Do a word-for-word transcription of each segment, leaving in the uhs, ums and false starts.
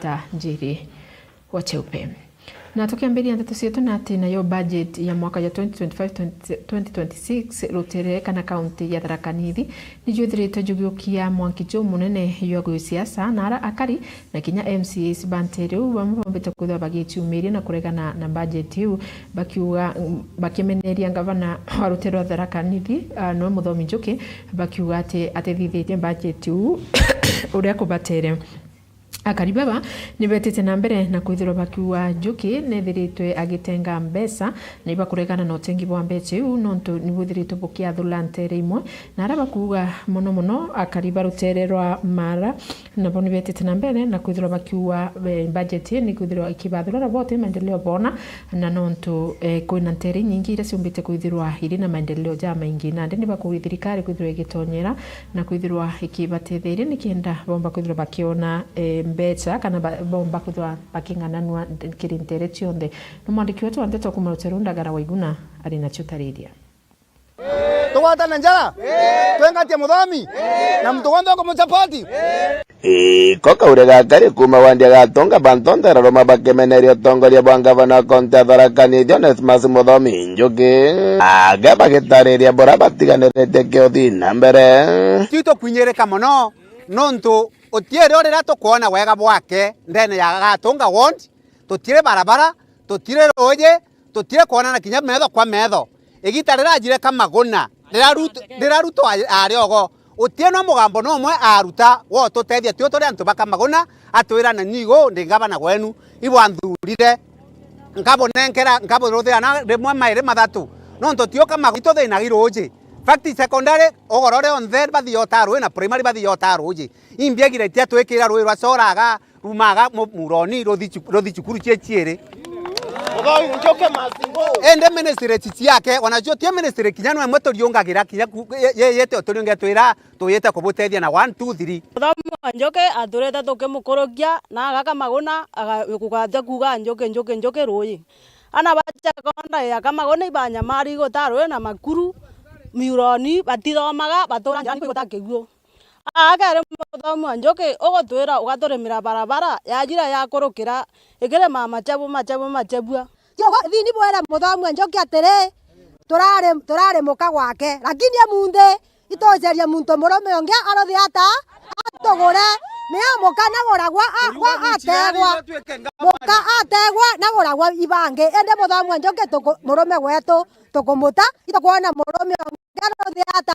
Tajiri wa Cheupe. Na tukiambiria ndeto cietu na ati nayo budget ya mwaka ya twenty twenty-five, twenty twenty-six rutere kana kaunti ya Tharaka Nithi nijuithiritwe jugiukia mwanki jumunene jwa gwisiasa, na ara akari na kinya M C As ba ntere iu bamwe bombite kwithirwa bagiciumiria na kuregana na budget iu, bakiuga, bakimeneria ngavana wa rutere rwa Tharaka Nithi, ah, niwe Muthomi Njuki, bakiuga ati atithithitie budget iu uria kubatere. Akari baba ni betite na mbere na kwithirwa bakiuga Njuki nethiritwe agitenga mbeca, na ibakuregana na utengi bwa mbeca iu, nontu ni bwithiritwe bukiathura ntere imwe, na aria bakuuga mono mono akari ba rutere rwa Mara, nabo ni betite na mbere na kwithirwa bakiuga, eh, budget ii ni kwithirwa ikibathura na bote maendeleo bona, na nontu, eh, kwina ntere inyingi iria ciumbite kwithirwa iri na maendeleo jamaingi, nandi ni bakuuria thirikari kwithirwa igitonyera na kwithirwa ikibatetheria nikenda bomba kwithirwa bakiona, eh, mbeca kana ba-, bomba kwithirwa baking'ananua kiri ntere cionthe. Ni mwandiki wetu wa ndeto kuuma rutere ruu Ndagara Waiguna ari nacio tariria. Tugwatane njara, twengatie Muthomi na muntu wonthe ukumuchapoti. Iko kaure gakari kuuma wandi ya Gatunga, bantu onthe bararuma bakimeneria utongoria bwa ngavana wa kaunti ya Tharaka Nithi Onesmus Muthomi Njuki, aga bagitariria bura batiganiritie kiuthi na mbere. Ti tukwinyirika mono, nontu utiiri o riria tukwona wega bwake ndene ya Gatunga ward, tutiri barabara, tutiri ruuji, tutiri kwonana kinya metho kwa metho. Igita rirajire Kamaguna, riria Ruto, riria Ruto a-, ari ogo, utienwa mugambo numwe aruta wa ututethia tui turi antu ba Kamaguna, atwira, na nigu ndi ngavana gwenu, ibwanthurire, nkabunenkera, nkaburuthira na rimwe mairi mathatu. Nontu tio Kamaguna ituthinaga i ruuji. Fact secondary, ugoro rionthe bathiota ruuji na primary bathiota ruuji. Imbiagire tia twikira ruuji rwa Coraga, rumaga mu-, muroni, ruthi cu-, ruthi cukuru cie ciiri. Muthomi Njuki must go. Indi ministry ci ciake, onacio ti ministry kinya no imwe turiungagira kinya ku-, ye-, ye-, yete turiunge twira tuyite kubutethia na one, two, three. Muthomi wa Njuki aturite tukimukurukia, na aga Kamaguna aga-, gukaja kuuga Njuki, Njuki, Njuki ruuji. Ana ba secondary ya Kamaguna ibanyamari iguta ruuji na makuru, miuroni, batithomaga, batura njirani kwiguta kiguo. Aa, keri Muthomi wa Njuki ugutwira ugaturimira barabara yajira yakurukira ikirima machebu, machebu, machebua. Tiogo, thini bwere Muthomi wa Njuki atiri, turari, turari muka gwake, lakini emunthi ituceria muntu murume ungi aruthi ata atugure, nio muka naguragwa a-, gwa ategwa, muka ategwa naguragwa ibangi, indi Muthomi wa Njuki tuku-, murume wetu tukumuta, itukwona murume ungi aruthi ata,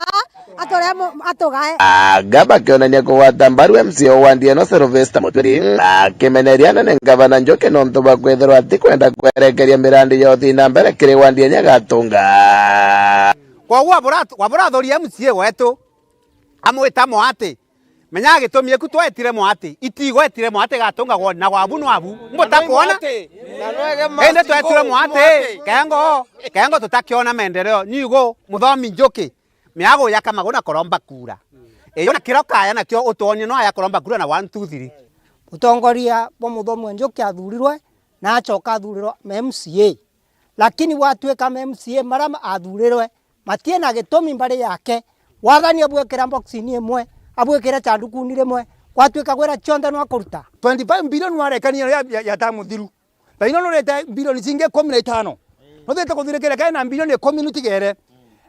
atore mu-, atugae. Aga bakionania kugwata mbaru M C A wa wandi eno Sylvester Mutwiri, akimeneria anene ngavana Njuki nontu bwa kwithirwa atikwenda kwerekeria mirandi ya uthii na mbere kiri wandi ya Nyagatunga. Kwoguo wabura, wabura athuri M C A wetu, amwita mwati. Menya gitumi eku twetire mwati, itigwetire mwati Gatunga gwoni na gwabu nwabu. Mbuta kwona? Indi twetire mwati, kengo, kengo tutakiona maendeleo. Nigu Muthomi Njuki, miago ya Kamaguna kuromba kura. Iyo na kiro kaya nakio utwonie no aya kuromba kura na one, two, three. Utongoria bwa Muthomi wa Njuki athurirwe, na acoka athurirwa ma M C A. Lakini gwatuika ma M C A maria athurirwe, matina gitumi mbari yake. Wathani abwikira boxini imwe, abwikire chandukuni rimwe, gwatuika gwira cionthe no akuruta. Twenty-five billion warekania ya, ya, ya tamu thiru. Thaino nurete billion cingi ikumi na itano. Nuthite kuthirikira kae na billion ikumi nutigere.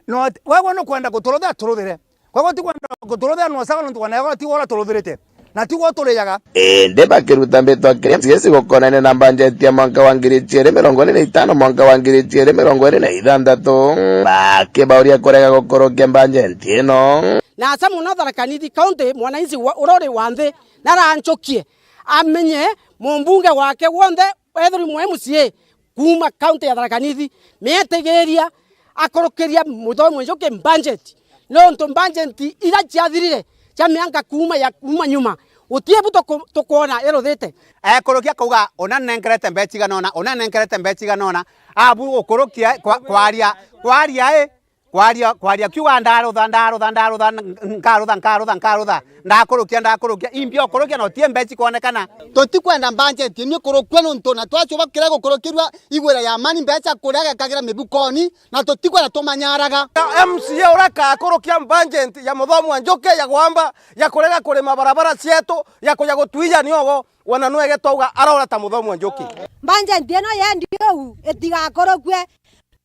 No at-, wewe nukwenda guturuthira, turuthire. Kwagwo ti kwenda guturuthira no sawa nontu kwona yago ti wora turuthirite. Na ti gwo turijaga. Indi bakiruta mbitwa kiria M C A gukonania na mbanjeti ya mwanka wa ngiri ijiiri mirongo iiri na itano, mwanka wa ngiri ijiiri mirongo iiri na ithanthatu, bakibauria kurega gukurukia mbanjeti ino. Na asa muno Tharaka Nithi County, mwananchi wa, uria uri wa nthi, naranjukie amenye mumbunge wake wonthe, ethirwa mwe M C A kuuma kaunti ya Tharaka Nithi, mietigiria akurukiria Muthomi Njuki mbanjeti, nontu mbanjeti iria ciathirire cia mianka kuuma ya kuuma nyuma, guti ibu tuku-, tukwona iruthite. Ekurukia kuuga, "Una nenkerete mbeca igana ona, una nenkerete mbeca igana ona." Abu gukurukia kwa-, kwaria, kwaria i, Kwaria, kwaria kiuga ndarutha, ndarutha, ndarutha, nkarutha, nkarutha, nkarutha. Ndakurukia, ndakurukia. Imbi okurukia na utie mbechi kwonekana. Tutikwenda budget ino ikurukue nontu na twacuba kiria gukurukirua igwira ya mani mbecha kuria agekagira mibukoni, na tutikwenda tumanyaraga. M C A uria akakurukia budget ya Muthomi wa Njuki ya gwamba ya kurega kurima barabara cietu, ya kuja gutuija niogo, wana nwege twauga arora ta Muthomi wa Njuki. Budget ino yendi uu itigakurukue.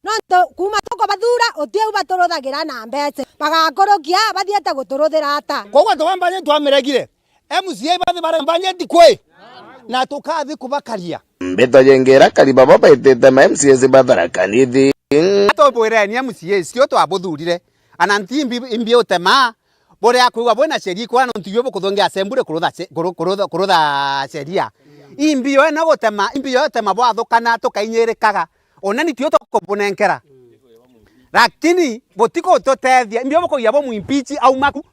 Nontu kuuma tukubathuura, uti u baturuthagira na mbeca. Bagakurukia, bathiete guturuthira ata? Koguo antu ba Mbanye twamiregire. M C A bathi bara Mbanye ti kwi. Na tukathi kubakaria. Mbito jengi irakari babo baitite ma M C As ba Tharaka Nithi. Atubwireni M C As, tio twabuthurire. Ana nti imbi, imbi utema, buria kwigua bwina sheria ikwana nontu ibio bukuthungia assembly kurutha she-, kuru-, kurutha, kurutha sheria. Imbi yo ino gutema, imbi yo utema bwathukana tukainyirikaga. Ona ni tio tukubunenkera. Lakini butiko tutethia, mbio bukugia bo muimpeach auma ku.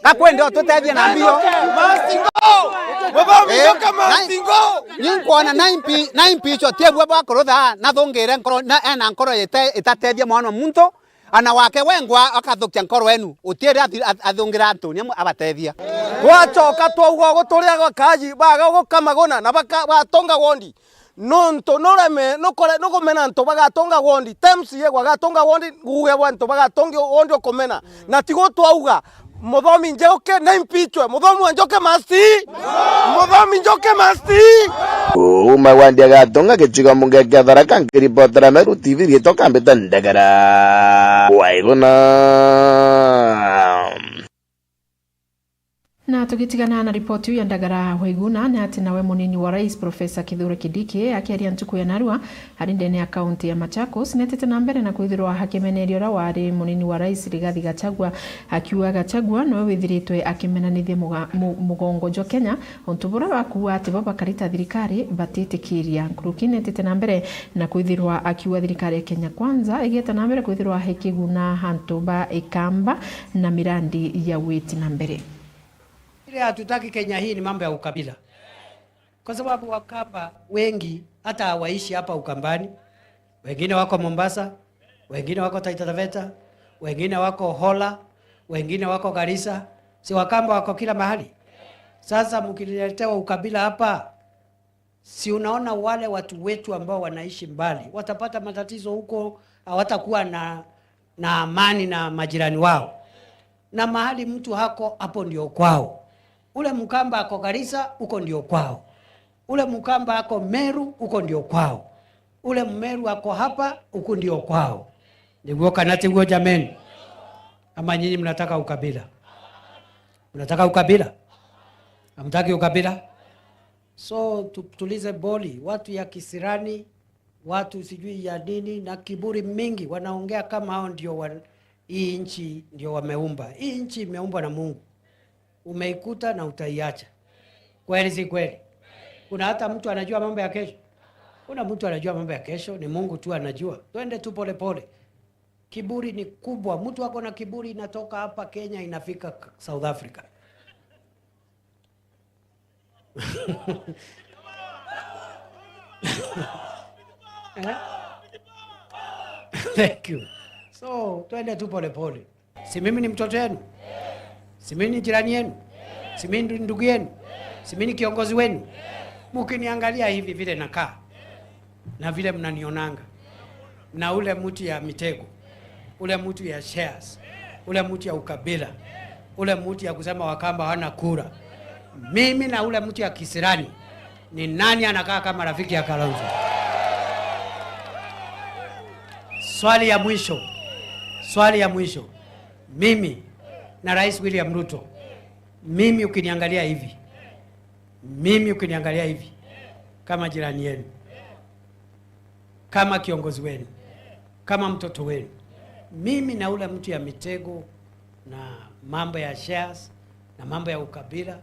Gakwende ututethia na mbio. Must go! Muthomi Njuki must go! Ni nkwona na impi-, na impeach otie bua bwa kurutha, na thungire nkoro, na ena nkoro ite-, itatethia mwana wa muntu, ana wake wengwa akathukia nkoro enu, utire athi-, ath-, athungira antu, ni amu abatethia. Twacoka twauga ugu turi agakaji, baga ugu Kamaguna, na baka-, batonga wondi. Nontu nureme, nukore, nukumena antu bagatonga wondi, T M C A gwagatonga wondi, nguge bwa antu bagatonga wondi ukumena. Na tigo twauga, Muthomi Njuki na impeachwe, Muthomi wa Njuki must. Muthomi Njuki must. Uma wandi agatonga gicigo mbunge kia Tharaka, nkiripotera Meru T V riitwa Kambita Ndagara. Waiguna. Na tugitigana na ripoti iu ya Ndagara Waiguna, ni ati nawe munini wa rais Profesa Kithure Kindiki akiaria ntuku ya narua ari ndene ya kaunti ya Machakos, netete na mbere na kwithirwa akimeneria uria wari munini wa rais Rigathi Gachagua, akiuga Gachagua nowe withiritwe akimenanithia muga-, mu-, mugongo jwa Kenya, untu buria bakuuga ati bo bakari ta thirikari batitikiria. Nkuruki netete na mbere na kwithirwa akiuga thirikari ya Kenya Kwanza igieta na mbere kwithirwa ikiguna antu ba Ikamba na mirandi ya witi na mbere. Ile hatutaki Kenya hii ni mambo ya ukabila. Kwa sababu Wakamba wengi hata hawaishi hapa Ukambani. Wengine wako Mombasa, wengine wako Taita Taveta, wengine wako Hola, wengine wako Garissa. Si Wakamba wako kila mahali? Sasa mkiletewa ukabila hapa, si unaona wale watu wetu ambao wanaishi mbali, watapata matatizo huko, hawatakuwa na, na amani na majirani wao. Na mahali mtu hako, hapo ndio kwao. Ule Mkamba ako Garissa, huko ndio kwao. Ule Mkamba ako Meru, huko ndio kwao. Ule Mmeru ako hapa, huku ndio kwao. Niguo kana tiguo jameni? Ama nyinyi mnataka ukabila? Mnataka ukabila? Hamtaki ukabila? So, tu-, tulize boli, watu ya kisirani, watu sijui ya nini, na kiburi mingi, wanaongea kama hao ndio wa-, hii nchi ndio wameumba. Hii nchi imeumbwa na Mungu. Umeikuta na utaiacha. Kweli si kweli? Kuna hata mtu anajua mambo ya kesho? Kuna mtu anajua mambo ya kesho? Ni Mungu tu anajua. Twende tu pole pole. Kiburi ni kubwa. Mtu ako na kiburi inatoka hapa Kenya inafika K-, South Africa. Eh? Thank you. So, twende tu pole pole. Si mimi ni mtoto yenu? Si mimi ni jirani yenu? Si mimi ni ndugu yenu? Si mimi ni kiongozi wenu? Mkiniangalia hivi vile nakaa na vile mnanionanga, na ule mtu ya mitego, ule mtu ya shares, ule mtu ya ukabila, ule mtu ya kusema Wakamba hawana kura, mimi na ule mtu ya kisirani, ni nani anakaa kama rafiki ya Kalonzo? Swali ya mwisho, swali ya mwisho. Mimi na Rais William Ruto, mimi ukiniangalia hivi, mimi ukiniangalia hivi, kama jirani yenu, kama kiongozi wenu, kama mtoto wenu, mimi na ule mtu ya mitego na mambo ya shares na mambo ya ukabila,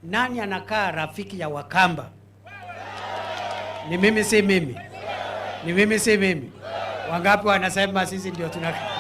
nani anakaa rafiki ya Wakamba? Ni mimi, si mimi? Ni mimi, si mimi? Wangapi wanasema sisi ndio tunakaa?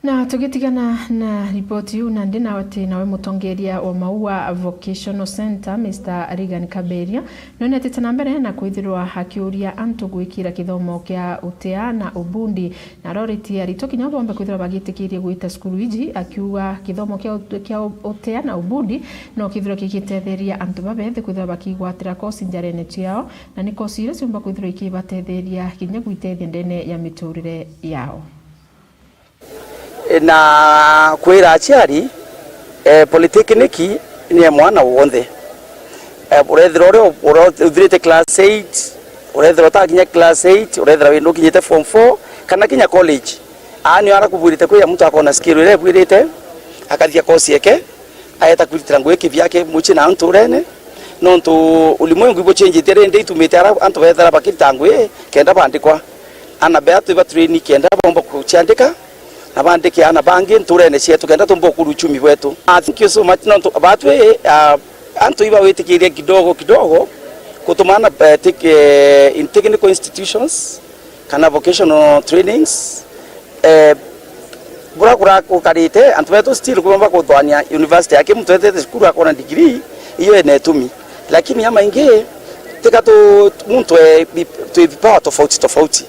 Na tugitigana na ripoti iu, nandi nawe ti nawe mutongeria wa Maua Vocational Centre, Mister Reagan Kaberia, nonetete na mbere na kwithirwa akiuria antu gwikira kithomo kia utea na ubundi, na aroritie aritwa kinya bombe kwithirwa bagitikiria gwita cukuru iji, akiuga kithomo kia ut-, kia u-, utea na ubundi no kithirwa kigitetheria antu babethi kwithirwa bakigwatira kosi njarene ciao, na ni kosi iria ciumba kwithirwa ikibatetheria kinya gwitethia ndene ya miturire yao. Na kwira aciari, eh, polytechnic ni ya mwana wonthe. Eh, urethira uria u-, uria uthirite class eight, urethira utakinya class eight, urethira windu ukinyite form four, kana kinya college. Aa nio ara kubwirite kwija muntu akona skill iria ibwirite, akathia course yake, aeta kwiritira ngugi kivyake mucii na nturene, nontu ulimwengu ibucenjitie rindi itumite ara antu bethira bakirita ngugi kenda bandikwa. Ana beatu ibatrain kenda baumba kuciandika, na bandike ana bangi nturene cietu kenda tumba ukuru uchumi bwetu. Ah, thank you so much. Nontu batwi, ah, antu ibawitikirie kidogo kidogo kutuma ana, eh, tech-, eh, in technical institutions kana vocational trainings. Eh, bura kura gukarite, antu betu still kuumba kuthwania university yake, muntu etete cukuru akona degree, iyo ina itumi. Lakini ya maingi, tika tu, muntu e bi-, twi vipawa tofauti tofauti.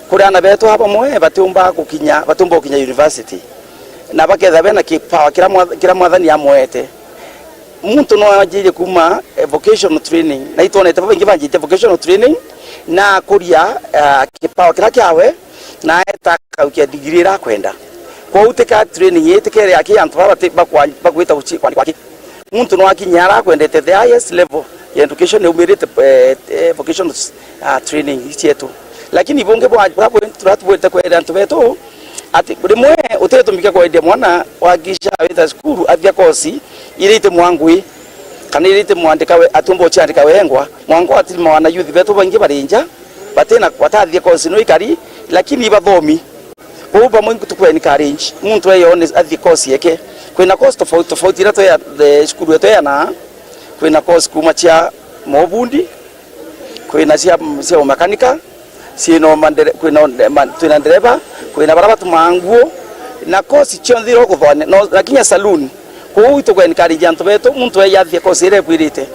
Kuri ana betu aba bamwe batiumba gukinya, batiumba gukinya university. Na baketha bena kipawa kira mwa-, kira mwathani amwete. Muntu no anjirie kuuma, eh, vocational training. Na itwonete babaingi banjite vocational training, na akuria, eh, kipawa kira kiawe, na eta akaukia degree ira akwenda. Kwou tika training ii tikere aki antu baba bati-, bakwa-, bagwita guci-, kwandikwa aki. Muntu no akinya ara akwendete the highest level ya education yaumirite, eh, eh, vocational, ah, training ii cietu. Lakini bungi bwa, bwa, bwa, turatubwirite kwera antu betu, ati rimwe utitumika kwendia mwana wa gisha wita cukuru athia kosi iria itimwangwi, kana iria itimwandika we, atiumba uciandika wengwa. Mwanka ati mawana youth betu baingi bari nja, batina, batathie kosi no ikari, lakini ibathomi. Kwou bamwe tuku encourage muntu eyone athie kosi yeke. Kwina kosi tofauti tofauti iria tweya, eh, cukuru yetu eyanaa. Kwina kosi kuuma cia mobundi, kwina cia, cia umakanika, ciina mandere-, kwina, ma-, twina ndereba, kwina bara batumaa nguo, na kosi cionthe iria ukuthwania, no, na kinya saloon. Kwou ituku encourage antu betu, muntu eyathie kosi iria ekwirite.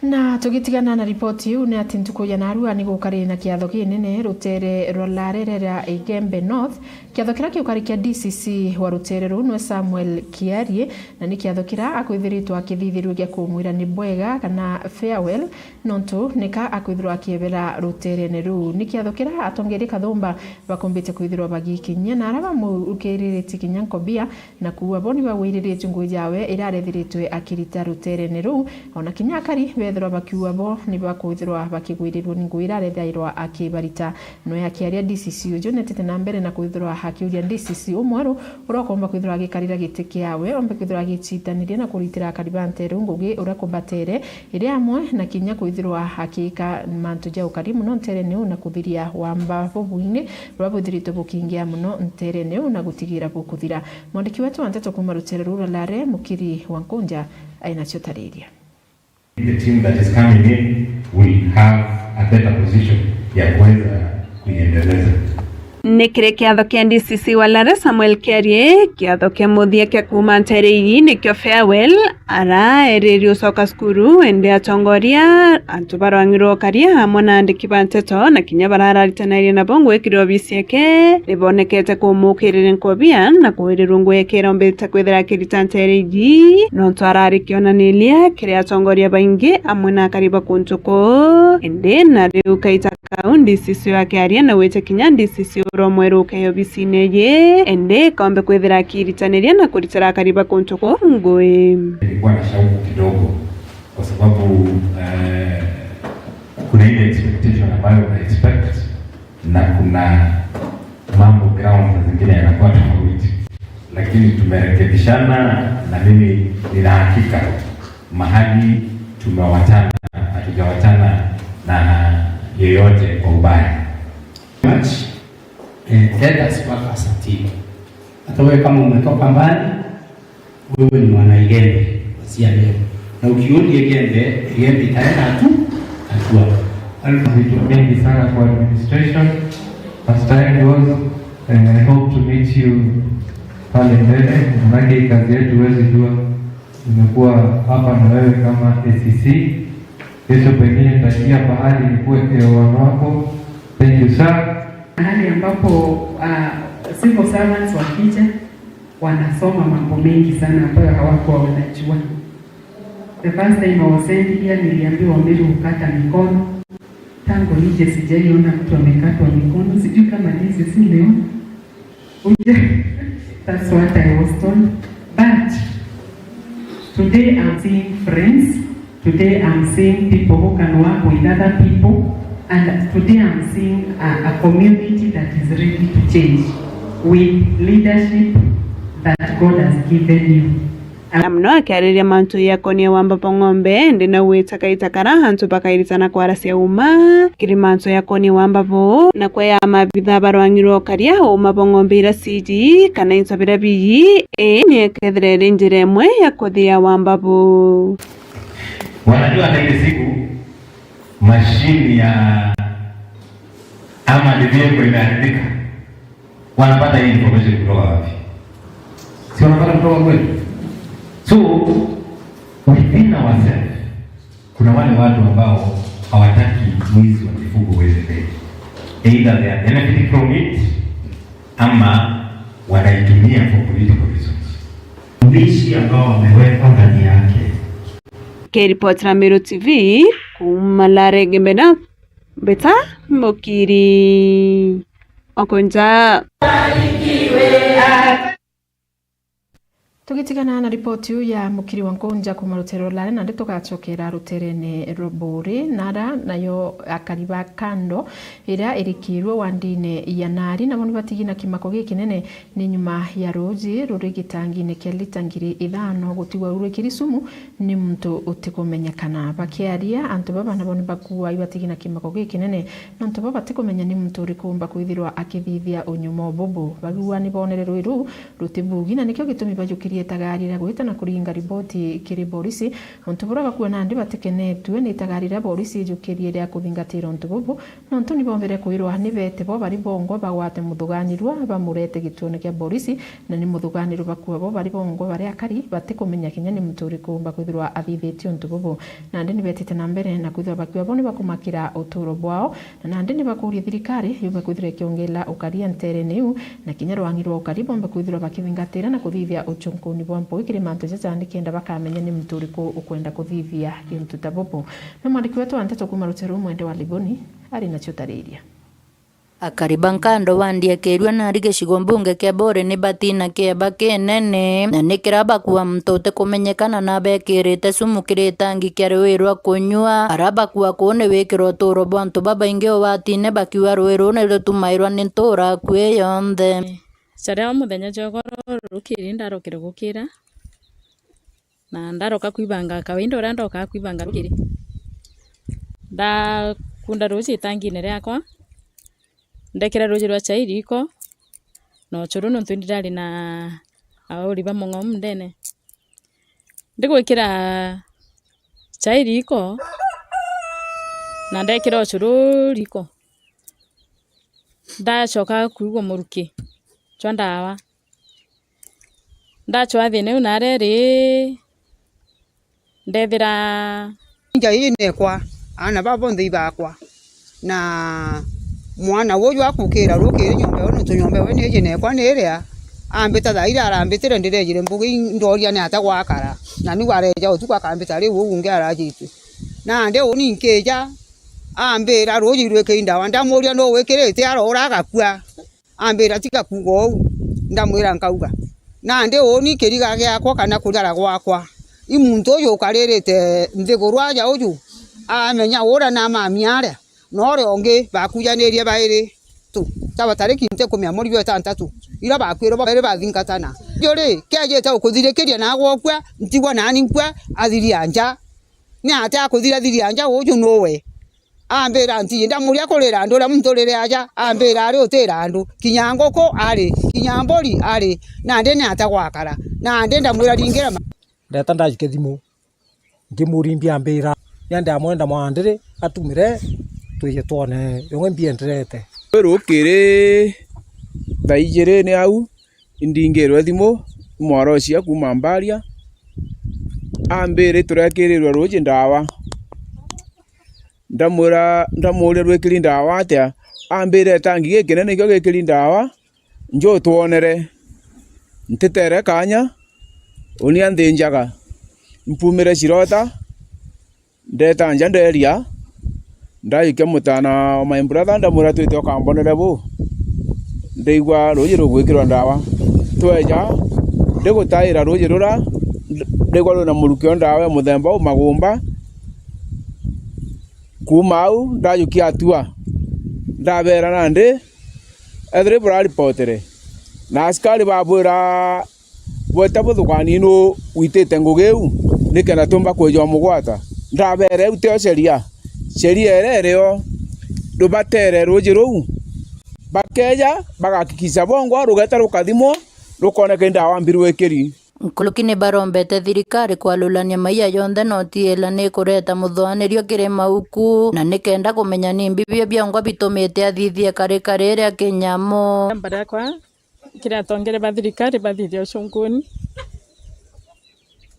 Na tugitigana na ripoti iu, ni ati ntuku ya narua ni gukari na kiatho kinene rutere rwa Larere ria Igembe North, kiatho kiria kiukari kia D C C wa rutere ruu nwe Samuel Kiarie, na ni kiatho kiria akwithiritwe akithithirue gia kumwira ni bwega kana farewell, nontu nika akwithirwa akiebera ruterene ruu. Ni kiatho kiria atongeria kathumba bakumbite kwithirwa bagikinyia, na aria bamurukiriritie kinya nkobia, na kuuga bo ni bagwiriritue ngugi jawe iria arethiritwe akirita ruterene ruu. Ona kinya akari bethirwa bakiuga bo ni bakwithirwa bakigwirirua ni ngugi iria arethairwa akibarita. Noe akiaria D C C uju netete na mbere na kwithirwa akiuria D C C umweru uria ukomba kwithirwa agikarira giti kiawe ombe kwithirwa agicitaniria na kuritira akari ba ntere iu ngugi uria kubatere, iri amwe na kinya kwithirwa akiika mantu ja ukari mono nterene iu na kuthiria wamba bubwingi buria bwithiritwe bukiingia mono nterene iu na gutigira bukuthira. Mwandiki wetu wa nteto kuuma rutere ruu rwa Lare, Mukiri wa Nkunja, ainacio tariria. The team that is coming in will have a better position ya kuweza kuiendeleza. Ni kiri kiatho kia D C C wa Lare Samuel Kiarie, kiatho kia muthia kia kuuma ntere ii nikio farewell, araeririe ucoka cukuru, indi atongoria, antu barwang'irwe ukaria, amwe na andiki ba nteto, na kinya barararitanirie nabo ngwikire obisi yake, nibonekete kumukiriria nkobia na kwirirua ngugi iria irombite kwithira akirita ntere iji, nontu arari kionaniria kiri atongoria baingi amwe na akari ba kuntu kuu. Indi na riu kaita kau D C C akiaria na gwite kinya D C C uria umweru ukee obisine iji, indi ikombe kwithira akiritaniria na kuritira akari ba kuntu kuu ngugi. Nilikuwa na shauku kidogo kwa sababu, eh, kuna ile expectation ambayo una expect na kuna mambo ground saa zingine yanakuwa tofauti, lakini tumerekebishana na mimi nina hakika mahali tumewachana, hatujawachana na yeyote kwa ubaya. Much, eh, let us work as a team. Hata wewe kama umetoka mbali, wewe ni mwana Igembe, kuanzia leo. Na ukiundi Igembe, Igembe itaenda tu, hatua. Vitu vingi sana kwa administration. As time goes, eh, I hope to meet you pale mbele, manake hii kazi yetu huwezi jua. Nimekuwa hapa na wewe kama A C C. Kesho pengine nitaingia pahali nikuwe A O one wako. Thank you, sir. Mahali ambapo, ah, civil servants wakija, wanasoma mambo mengi sana ambayo hawakuwa wanajua. The first time I was sent here, niliambiwa Meru hukata mikono. Tangu nije sijaiona mtu amekatwa mikono, sijui kama this is leo. That's what I was told. But today I'm seeing friends. Today I'm seeing people who can work with other people. And today I'm seeing a, a community that is ready to change with leadership that God has given you. Na mono akiariria mantu yakonie wamba bwa ng'ombe, ndi na gwita kaita kara antu bakairitana kwaracia uma kiri mantu yakonie wamba buu, na kwea maabitha barwang'irwe ukaria uma bwa ng'ombe ira ciji kana into biria biji, ii ni ikethira iri njira imwe ya kuthia wamba buu. Wanajua hata ile siku mashini ya ama ni vehicle imeharibika, wanapata hii information kutoka wapi? Si wanapata kutoka kwetu? So, within ourselves, kuna wale watu ambao hawataki mwizi wa mifugo uendelee. Either they are benefiting from it, ama wanaitumia for political reasons. Watumishi ambao wamewekwa ndani yake. Kiripotera Meru T V, kuuma Lare Gembena, Mbeta Mukiri. Okonja. Tugitigana na ripoti iu ya Mukiri wa Nkunja kuuma rutere rwa Lare, nandi tugacokera ruterene rwa Buuri, nara nayo akari ba kando iria irikirwe wandine ya Nari, nabo ni batigi na kimako gikinene ni nyuma ya ruuji ruri gitangine kia lita ngiri ithano gutigwa rurikiri sumu ni muntu utikumenyekana. Bakiaria, antu baba nabo ni bakuua ibatigi na kimako gikinene, nontu bo batikumenya ni muntu uriku umba kwithirwa akithithia unyumo bubu. Bagiua ni bonere rui ruu rutibugi, na nikio gitumi bajukirie itagari ria gwita na kuringa riboti kiri borisi. Untu buria bakuua nandi batikenetue ni itagari ria borisi ijukirie ria kuthingatira untu bubu, nontu ni bombere kwirwa ni bete bo bari bongwa bagwate muthuganirua bamurete gituone kia borisi, na ni muthuganirua bakuua bo bari bongwa bari akari batikumenya kinya ni muntu uriku umba kwithirwa athithitie untu bubu. Nandi ni betite na mbere na kwithirwa bakiuga bo ni bakumakira uturo bwao, na nandi ni bakuuria thirikari yumbe kwithirwa ikiongela ukaria nterene iu, na kinya rwang'i rwa ukari bombe kwithirwa bakithingatira na kuthithia uchunkuni bwa mpui kiri mantu jaja, nikenda bakamenya ni muntu uriku ukwenda kuthithia untu ta bubu. Na mwandiki wetu wa nteto kuuma rutere ruu Mwende wa Liboni ari nacio tariria. Akari ba nkando bandiekirue nari gicigo mbunge kia Buuri ni batina kieba kinene, na ni kira bakuua muntu utikumenyekana na bekirite sumu kiri itangi kia ruui rwa kunyua. Ara bakuua kuu ni wikirwa uturo bwa antu babaingi ubatine, bakiuga ruui ruu ni rutumairwa ni ntuura akui yonthe. Caria o muthenya jwa igoro rukiri, ndarokire gukira, na ndaroka kwibanga kawaida uria ndokaga kwibanga rukiri. Ndakunda ruuji itangine riakwa, ndekira ruuji rwa chai riko na uchuru, nontu indi ndari na auri ba mung'ao mundene. Ndigwikira chai riko na ndekira uchuru riko, ndacoka kuigua muruki jwa ndawa. Ndacwa thina iu nare ri, ndethira nja ii nekwa, aana baa bonthe ibakwa, na mwana uju akukira rukiri nyomba yo, nontu nyomba yo niiji nekwa niria, ambita thaa iria arambitire, ndirejire mbuga i-, ndoria ni ata gwakara, na niu areja utuku akambita riu uu ungi arajitue. Nandi uni nkija, ambira ruuji rwikiri ndawa, ndamuria nu wikirite, arora agakua. Ambira, "Tiga kuuga uu." Ndamwira nkauga. Nandi uuni kiriga giakwa kana kurara gwakwa, i muntu uju ukaririte nthiguru aja uju, amenya uria na mami aria, na uria ungi bakujanirie bairi tu, ta batariki nti ikumi na mwe jwa itantatu, iria bakwirwe bairi bathingatana. Juri, kejite ukuthirikiria na agwokua, ntigwa nani nkua, athiria nja. Ni atia akuthira thiria nja uju nuwe? Ambira, "Ntiji ndamuria kurira andu uria muntu urire aja." Ambira, "Ari utira andu, kinya nguku ari, kinya mburi ari, nandi ni atia gwakara?" Nandi ndamwira, "Ringira ma-" Ndeta ndajukia thimu, nkimurimbia ambira, "Nia ndamwenda mwandiri atumire twije twone yong'we mbienderete." Rukiri thaa ijiri ni au, indingirwe thimu, mwarocia kuuma Mbaria, ambire turekirirwe ruuji ndawa. Ndamwira, ndamuuria, "Rwikiri ndawa atia?" Ambire, "Tangi gikinene nikio gikiri ndawa, nju twonere." Ntitere kaanya, uni anthinjaga. Mpumire Shirota, ndeta nja nderia, ndajukia mutana wa my brother, ndamwira, "Twite ukambonere bu." Ndaigua ruuji rugwikirwa ndawa. Tweja, ndigutaira ruuji rura, ndaigua rwina murukio ndawa ya muthemba u magumba. Kuuma au, ndajukia atua. Ndabeera nandi, ethira buraripotere. Na asikari babwira, "Bweta buthugani nu witite ngugi iu, nikenda tumba kweja umugwata." Ndabeera, "Iu tio sheria. Sheria iria irio, rubatere ruuji ruu. Bakeja, bagakikisha bongwa, rugeta rukathimwa, rukoneka indawa mbi rwikiri." Nkuruki ni barombete thirikari kwalulania maia yonthe noti ila ni kureta muthoanirio kiri mauku, na nikenda kumenya ni mbi bio biongwa bitumite athithie karikari iria kinyamu. Mbara yakwa kiri atongere ba thirikari bathithia ucunguni,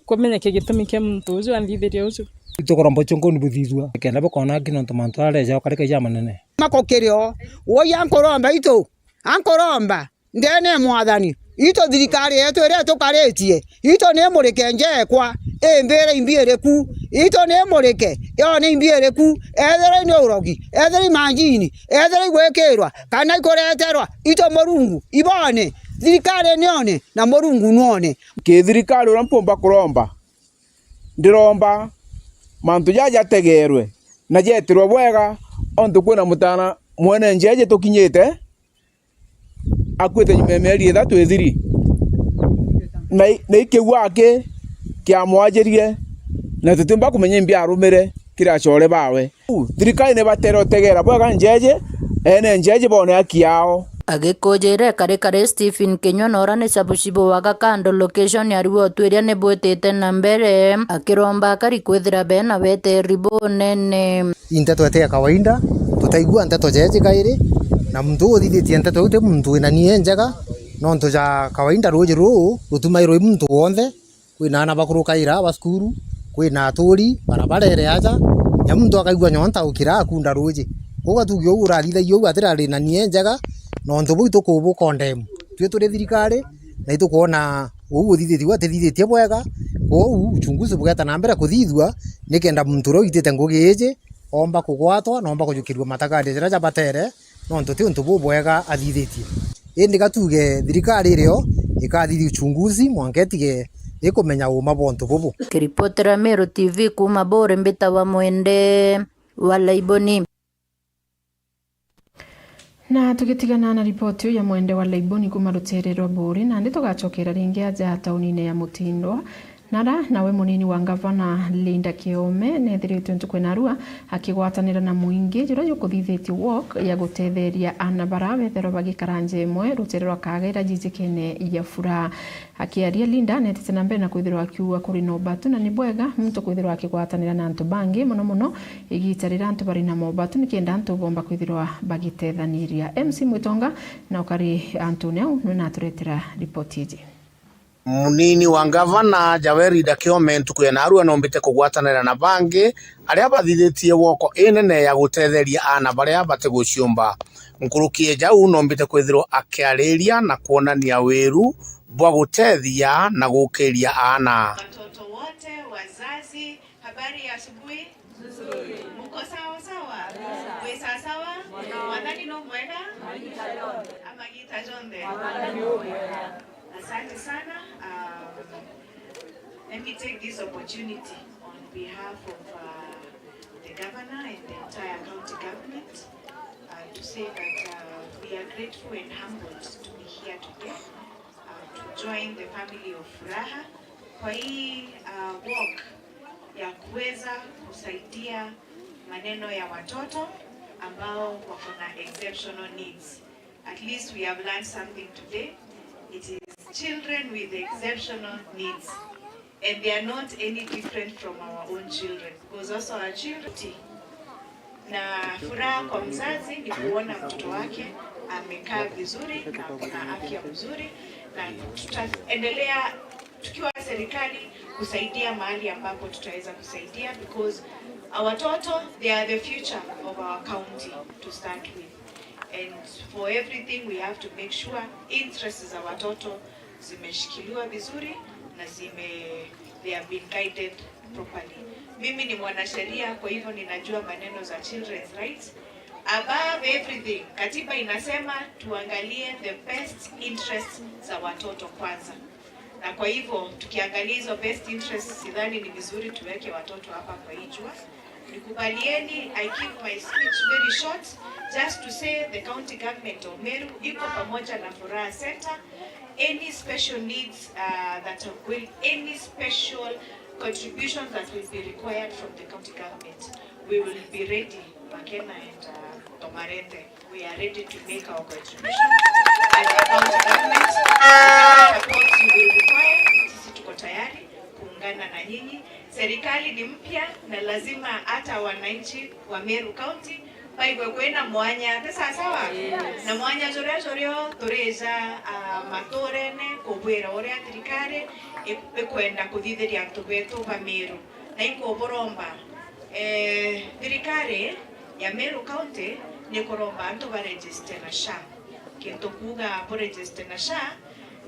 kumenyeke gitumi kia muntu uju anthithirie uju. Tukuromba ucunguni buthithua, kenda bukona ki nontu mantu areja ukarika ja manene. Mako kirio, woi ankuromba itu, ankuromba. Ndene ya Mwathani, itu thirikari yetu iria itukaritie, itu ni murike njekwa, imbire imbi iriku, itu ni murike, yone imbi iriku, ethirwa ni urogi, ethirwa i manjini, ethirwa igwikirwa, kana ikureterwa, itu Murungu, ibone, thirikari nione, na Murungu nwone. Ki thirikari uria mpumba kuromba, ndiromba mantu jaja jategerwe, na jetirwe bwega, ontu kwina mutana mwene njeje tukinyite, akuite nyuma ya mieri ithatu ithiri, na i-, na ikiu aki kiamwajirie, na tutiumba kumenya imbi arumire kiri acore bawe. Thirikari ni batere utegera bwega njeje, ene njeje bone aki yao. Agikujire karikari Stephen Kinyua na uria ni cabucibu wa Gakando location ariwe utwiria ni bwitite na mbere, akiromba akari kwithira bena weteri bunene. I nteto ete ya kawaida, tutaigua nteto jeji kairi, na muntu uu uthithitie nteto iu ti muntu wina nia injega, nontu ja kawaida ruuji ruu rutumairwa i muntu wonthe, kwina aana bakurukaira ba cukuru, kwina aturi, barabarere aja, na muntu akaigua nyonta ukira akunda ruuji. Kwou gatugi uu urathithagia uu atirari na nia injega, nontu buu itukubukondemu. Tui turi thirikari, na itukwona uu uthithitie uu atithithitie bwega, kwou uchunguzi bugeta na mbere kuthithua, nikenda muntu uria uitite ngugi iji, oomba kugwatwa, noomba kujukirua matagari jaria jabatere, nontu ti untu bubwega athithitie. Indi gatuge thirikari irio ikathithia uchunguzi, mwanka itige ikumenya uuma bwa untu bubu. Kiripotera Meru T V kuuma Buuri, mbitawa Mwende wa Laiboni. Na tugitigana na ripoti iu ya Mwende wa Laiboni kuuma rutere rwa Buuri, nandi tugacokera ringi aja taunine ya Mutindwa, nara nawe munini wa ngavana Linda Kiome neethiritwe ntuku ya narua akigwatanira na muingi juria jukuthithitie walk ya gutetheria aana bara betherwa bagikara nja imwe rutere rwa Kagaira jijikene ya Furaha. Akiaria, Linda neetite na mbere na kwithirwa akiuga kuri na ubatu na ni bwega muntu kwithirwa akigwatanira na antu bangi, mono mono igita riria antu bari na mobatu, nikenda antu bomba kwithirwa bagitethaniria. M C Mwitonga na ukari antune au nwe naturetera ripoti iji. Munini wa ngavana Jaweri Dakiome ntuku ya narua noombite kugwatanira na bangi aria bathithitie woko inene ya gutetheria aana baria batiguciumba. Nkuruki ya jau noombite kwithirwa akiariria na kwonania wiru bwa gutethia na gukiria aana. Watoto wote, wazazi, habari ya asubuhi. Nzuri. Muko sawa sawa? Mwi sawa sawa? Mwathani no mwega? Amagita jonthe. Asante sana. Um, let me take this opportunity on behalf of, uh, the governor and the entire county government, uh, to say that, uh, we are grateful and humbled to be here today, uh, to join the family of Furaha kwa hii, uh, walk ya kuweza kusaidia maneno ya watoto ambao wako na exceptional needs. At least we have learned something today. It is children with exceptional needs. And they are not any different from our own children, because also our children, Na furaha kwa mzazi ni kuona mtoto wake amekaa vizuri na kuna afya mzuri, na tutaendelea tukiwa serikali kusaidia mahali ambapo tutaweza kusaidia, because our watoto, they are the future of our county to start with, and for everything we have to make sure interests za watoto zimeshikiliwa vizuri na zime, they have been guided properly. Mimi ni mwanasheria, kwa hivyo ninajua maneno za children's rights. Above everything, katiba inasema tuangalie the best interests za watoto kwanza, na kwa hivyo tukiangalia hizo best interests, sidhani ni vizuri tuweke watoto hapa kwa hii jua. Nikubalieni, I keep my speech very short, just to say the county government of Meru iko pamoja na Furaha Center. Any special needs, uh, that will, any special contributions that will be required from the county government, we will be ready. Makena and, uh, Tomarete, we are ready to make our contribution as a county government. Support you will require, sisi tuko tayari kuungana na nyinyi. Serikali ni mpya na lazima hata wananchi wa Meru County baigue kwina mwanya, ti sawa sawa? Yes. Na mwanya juria jurio turija, ah, maturene kubwira uria thirikari i-, ikwenda kuthithiria antu betu ba Meru. Na inkuburomba, eh, thirikari ya Meru County ni kuromba antu baregister na SHA. Kintu kuuga buregister na SHA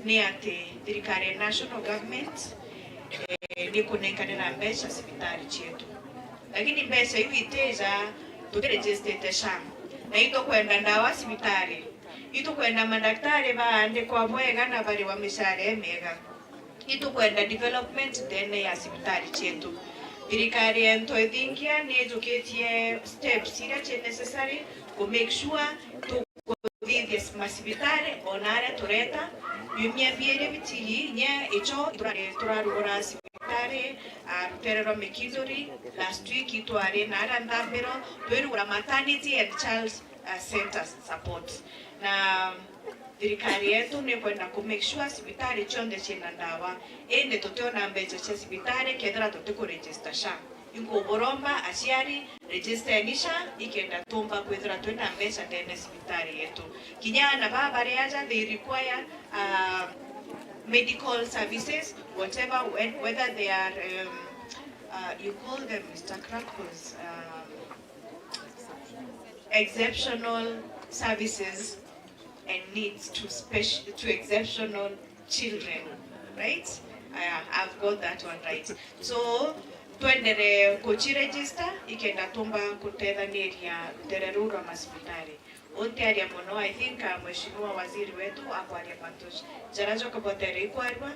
ni ati thirikari ya national government, eh, ni kunenkanira mbeca cibitari cietu. Lakini mbeca iu itija tutiregistete SHA. Na itukwenda ndawa cibitari. Itukwenda madaktari baandikwa bwega na bariwa micara imiega. Itukwenda development ndene ya cibitari cietu. Thirikari yetu ithingia ni ijukitie steps iria ci necessary ku make sure tukuthithia macibitari ona aria tureta. Biumia biiri bitigi inya icho turari-, turarugura cibitari, ah, rutere rwa Mikinduri. Last week itwari na aria Nthambiro twirugura maternity and child, ah, center support. Na thirikari yetu ni kwenda ku make sure cibitari cionthe ciina ndawa, indi tutiona mbeca cia cibitari kethira tutikuregister SHA. Inkuburomba aciari, registeni SHA ikenda tumba kwithira twina mbeca ndene cibitari yetu. Kinya ana baa bari aja, they require, uh, medical services, whatever, when, whether they are, um, uh, you call them, Mister Crackles, um, exceptional services and needs to speci-, to exceptional children, right? I, I've got that one right. So, twendere kuchiregister, ikenda tumba kutethaniria rutere ruu rwa macibitari. Untiaria mono, I think, uh, Mheshimiwa Waziri wetu akwaria mantu jaria joka botere ikwarua.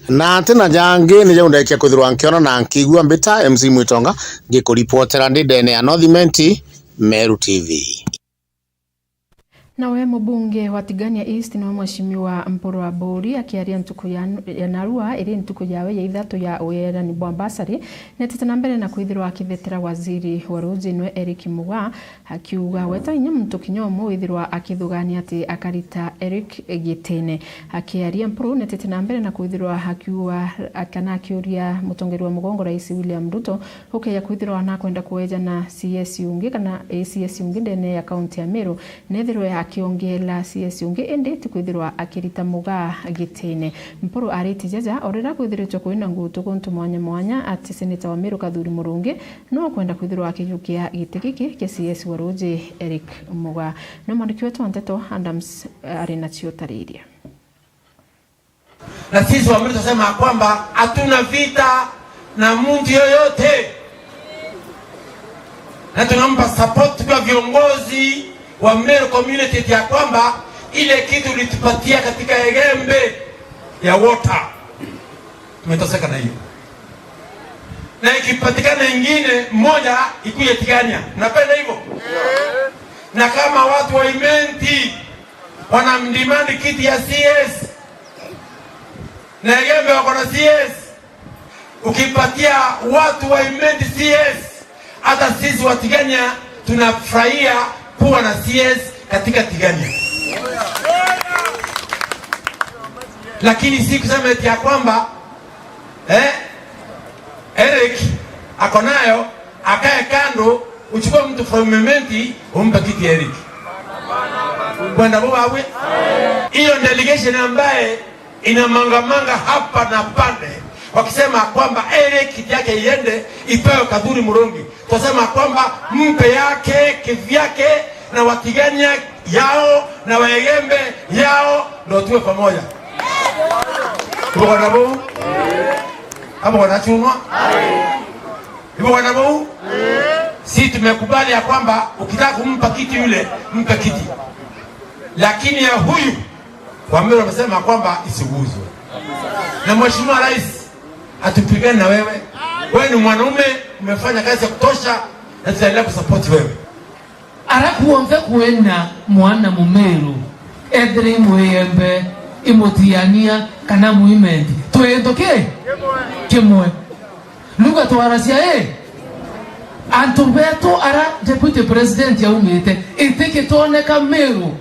Na nti na jangi, ni jau ndekia kwithirwa nkiona na nkigua. Mbita M C Mwitonga, ngikuripotera ndi ndene ya North Imenti, Meru T V. Nawe mubunge wa Tigania East niwe Mheshimiwa Mpuru Aburi akiaria ntuku ya, ya narua iri ntuku yawe ya ithatu ya uyeerani bwa bursary, netete na mbere na kwithirwa akithetera waziri wa ruuji nwe Eric Muga, akiuga we ta inya muntu kinya umwe withirwa akithugania ati akarita Eric gitine. Akiaria Mpuru netete na mbere na kwithirwa akiuga kana akiuria mutongeria wa mugongo Rais William Ruto ukeja kwithirwa nakwenda kueja na C S ungi kana A C S ungi ndene ya kaunti ya Meru, nethirwe akiongela C S ungi, indi ti kwithirwa akirita Muga gitine. Mpuru ariti jaja o riria kwithiritwe kwina ngutu guntu mwanya mwanya ati seneta wa Meru Kathuri Murungi no kwenda kwithirwa akijukia giti giki kia C S wa ruuji Eric Muga. No mwandiki wetu wa nteto Adams, eh, ari nacio tariria. Na sisi Wameru tunasema kwamba hatuna vita na mtu yoyote, na tunampa support tukiwa viongozi wa Meru community ya kwamba ile kitu ulitupatia katika Igembe ya water tumetoseka na hiyo, na ikipatikana ingine moja ikuje Tigania. Napenda hivyo, na kama watu wa Imenti wanamdemand kiti ya C S, na Igembe wako na C S, ukipatia watu wa Imenti C S, hata sisi wa Tigania tunafurahia kuwa na C S katika Tigania. Lakini si kusema eti ya kwamba, eh, Eric ako nayo akae kando Uchukue mtu from Imenti, umpe kiti Eric. Bwana Bobawe. Hiyo delegation ambaye inamangamanga hapa na pale, wakisema kwamba Eric kiti yake iende, ipewe Kathuri Murungi. Twasema kwamba mpe yake kivyake, na Watigania yao, na Waegembe yao, ndo tuwe pamoja. Tuko na buu? Kama wanachungwa? Hivyo wana Mungu, si tumekubali ya kwamba ukitaka kumpa kiti yule, mpe kiti. Lakini ya huyu, Wamiru wamesema kwamba isiguzwe. Na Mheshimiwa Rais, hatupigani na wewe. Wewe ni mwanaume, umefanya kazi ya kutosha, na tutaendelea kusupport wewe. Ara kuonthe kwina mwana Mumiru, ethire i Mwiembe, i Mutiania, kana Muimenti, twi into ki? Kimwe. Ruga twaracia i? Antu betu ara Deputy President aumite, itikitwoneka Miru,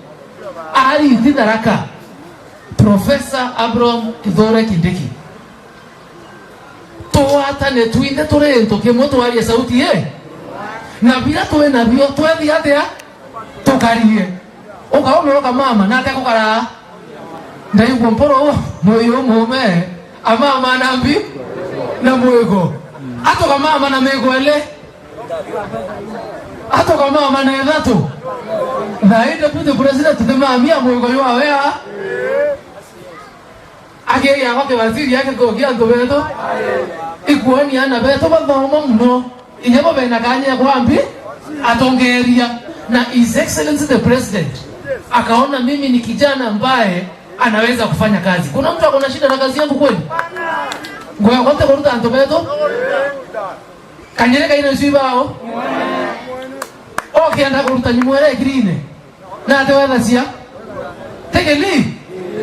ari iti Tharaka, Professor Abraham Kithure Kindiki. Twatane twinthe turi into kimwe, twarie sauti i, na bira twi nabio twethi atia tukarie. Ukaume ukamama, nate gukaraa? Ndaigua mporo u, mwiyo umume, amama na mbi na mwigo. Atukamama na migo eli, atukamama na ithatu. Thaai Deputy President tumamia mwigo jwawe a Akiria gwa kiwaziri yake nthukia antu betu, ikuonia ana betu bathoma muno, inya bo bena kanya ya kwambi atongeria. Na His Excellency the President akaona mimi ni kijana ambaye anaweza kufanya kazi. Kuna mtu ako na shida na kazi yangu kweli? Ngoya kote kuruta antu betu. Kanyere kaina icio ibao. Okienda kuruta nyumwere kirine. Na ati wethacia. Tegeli.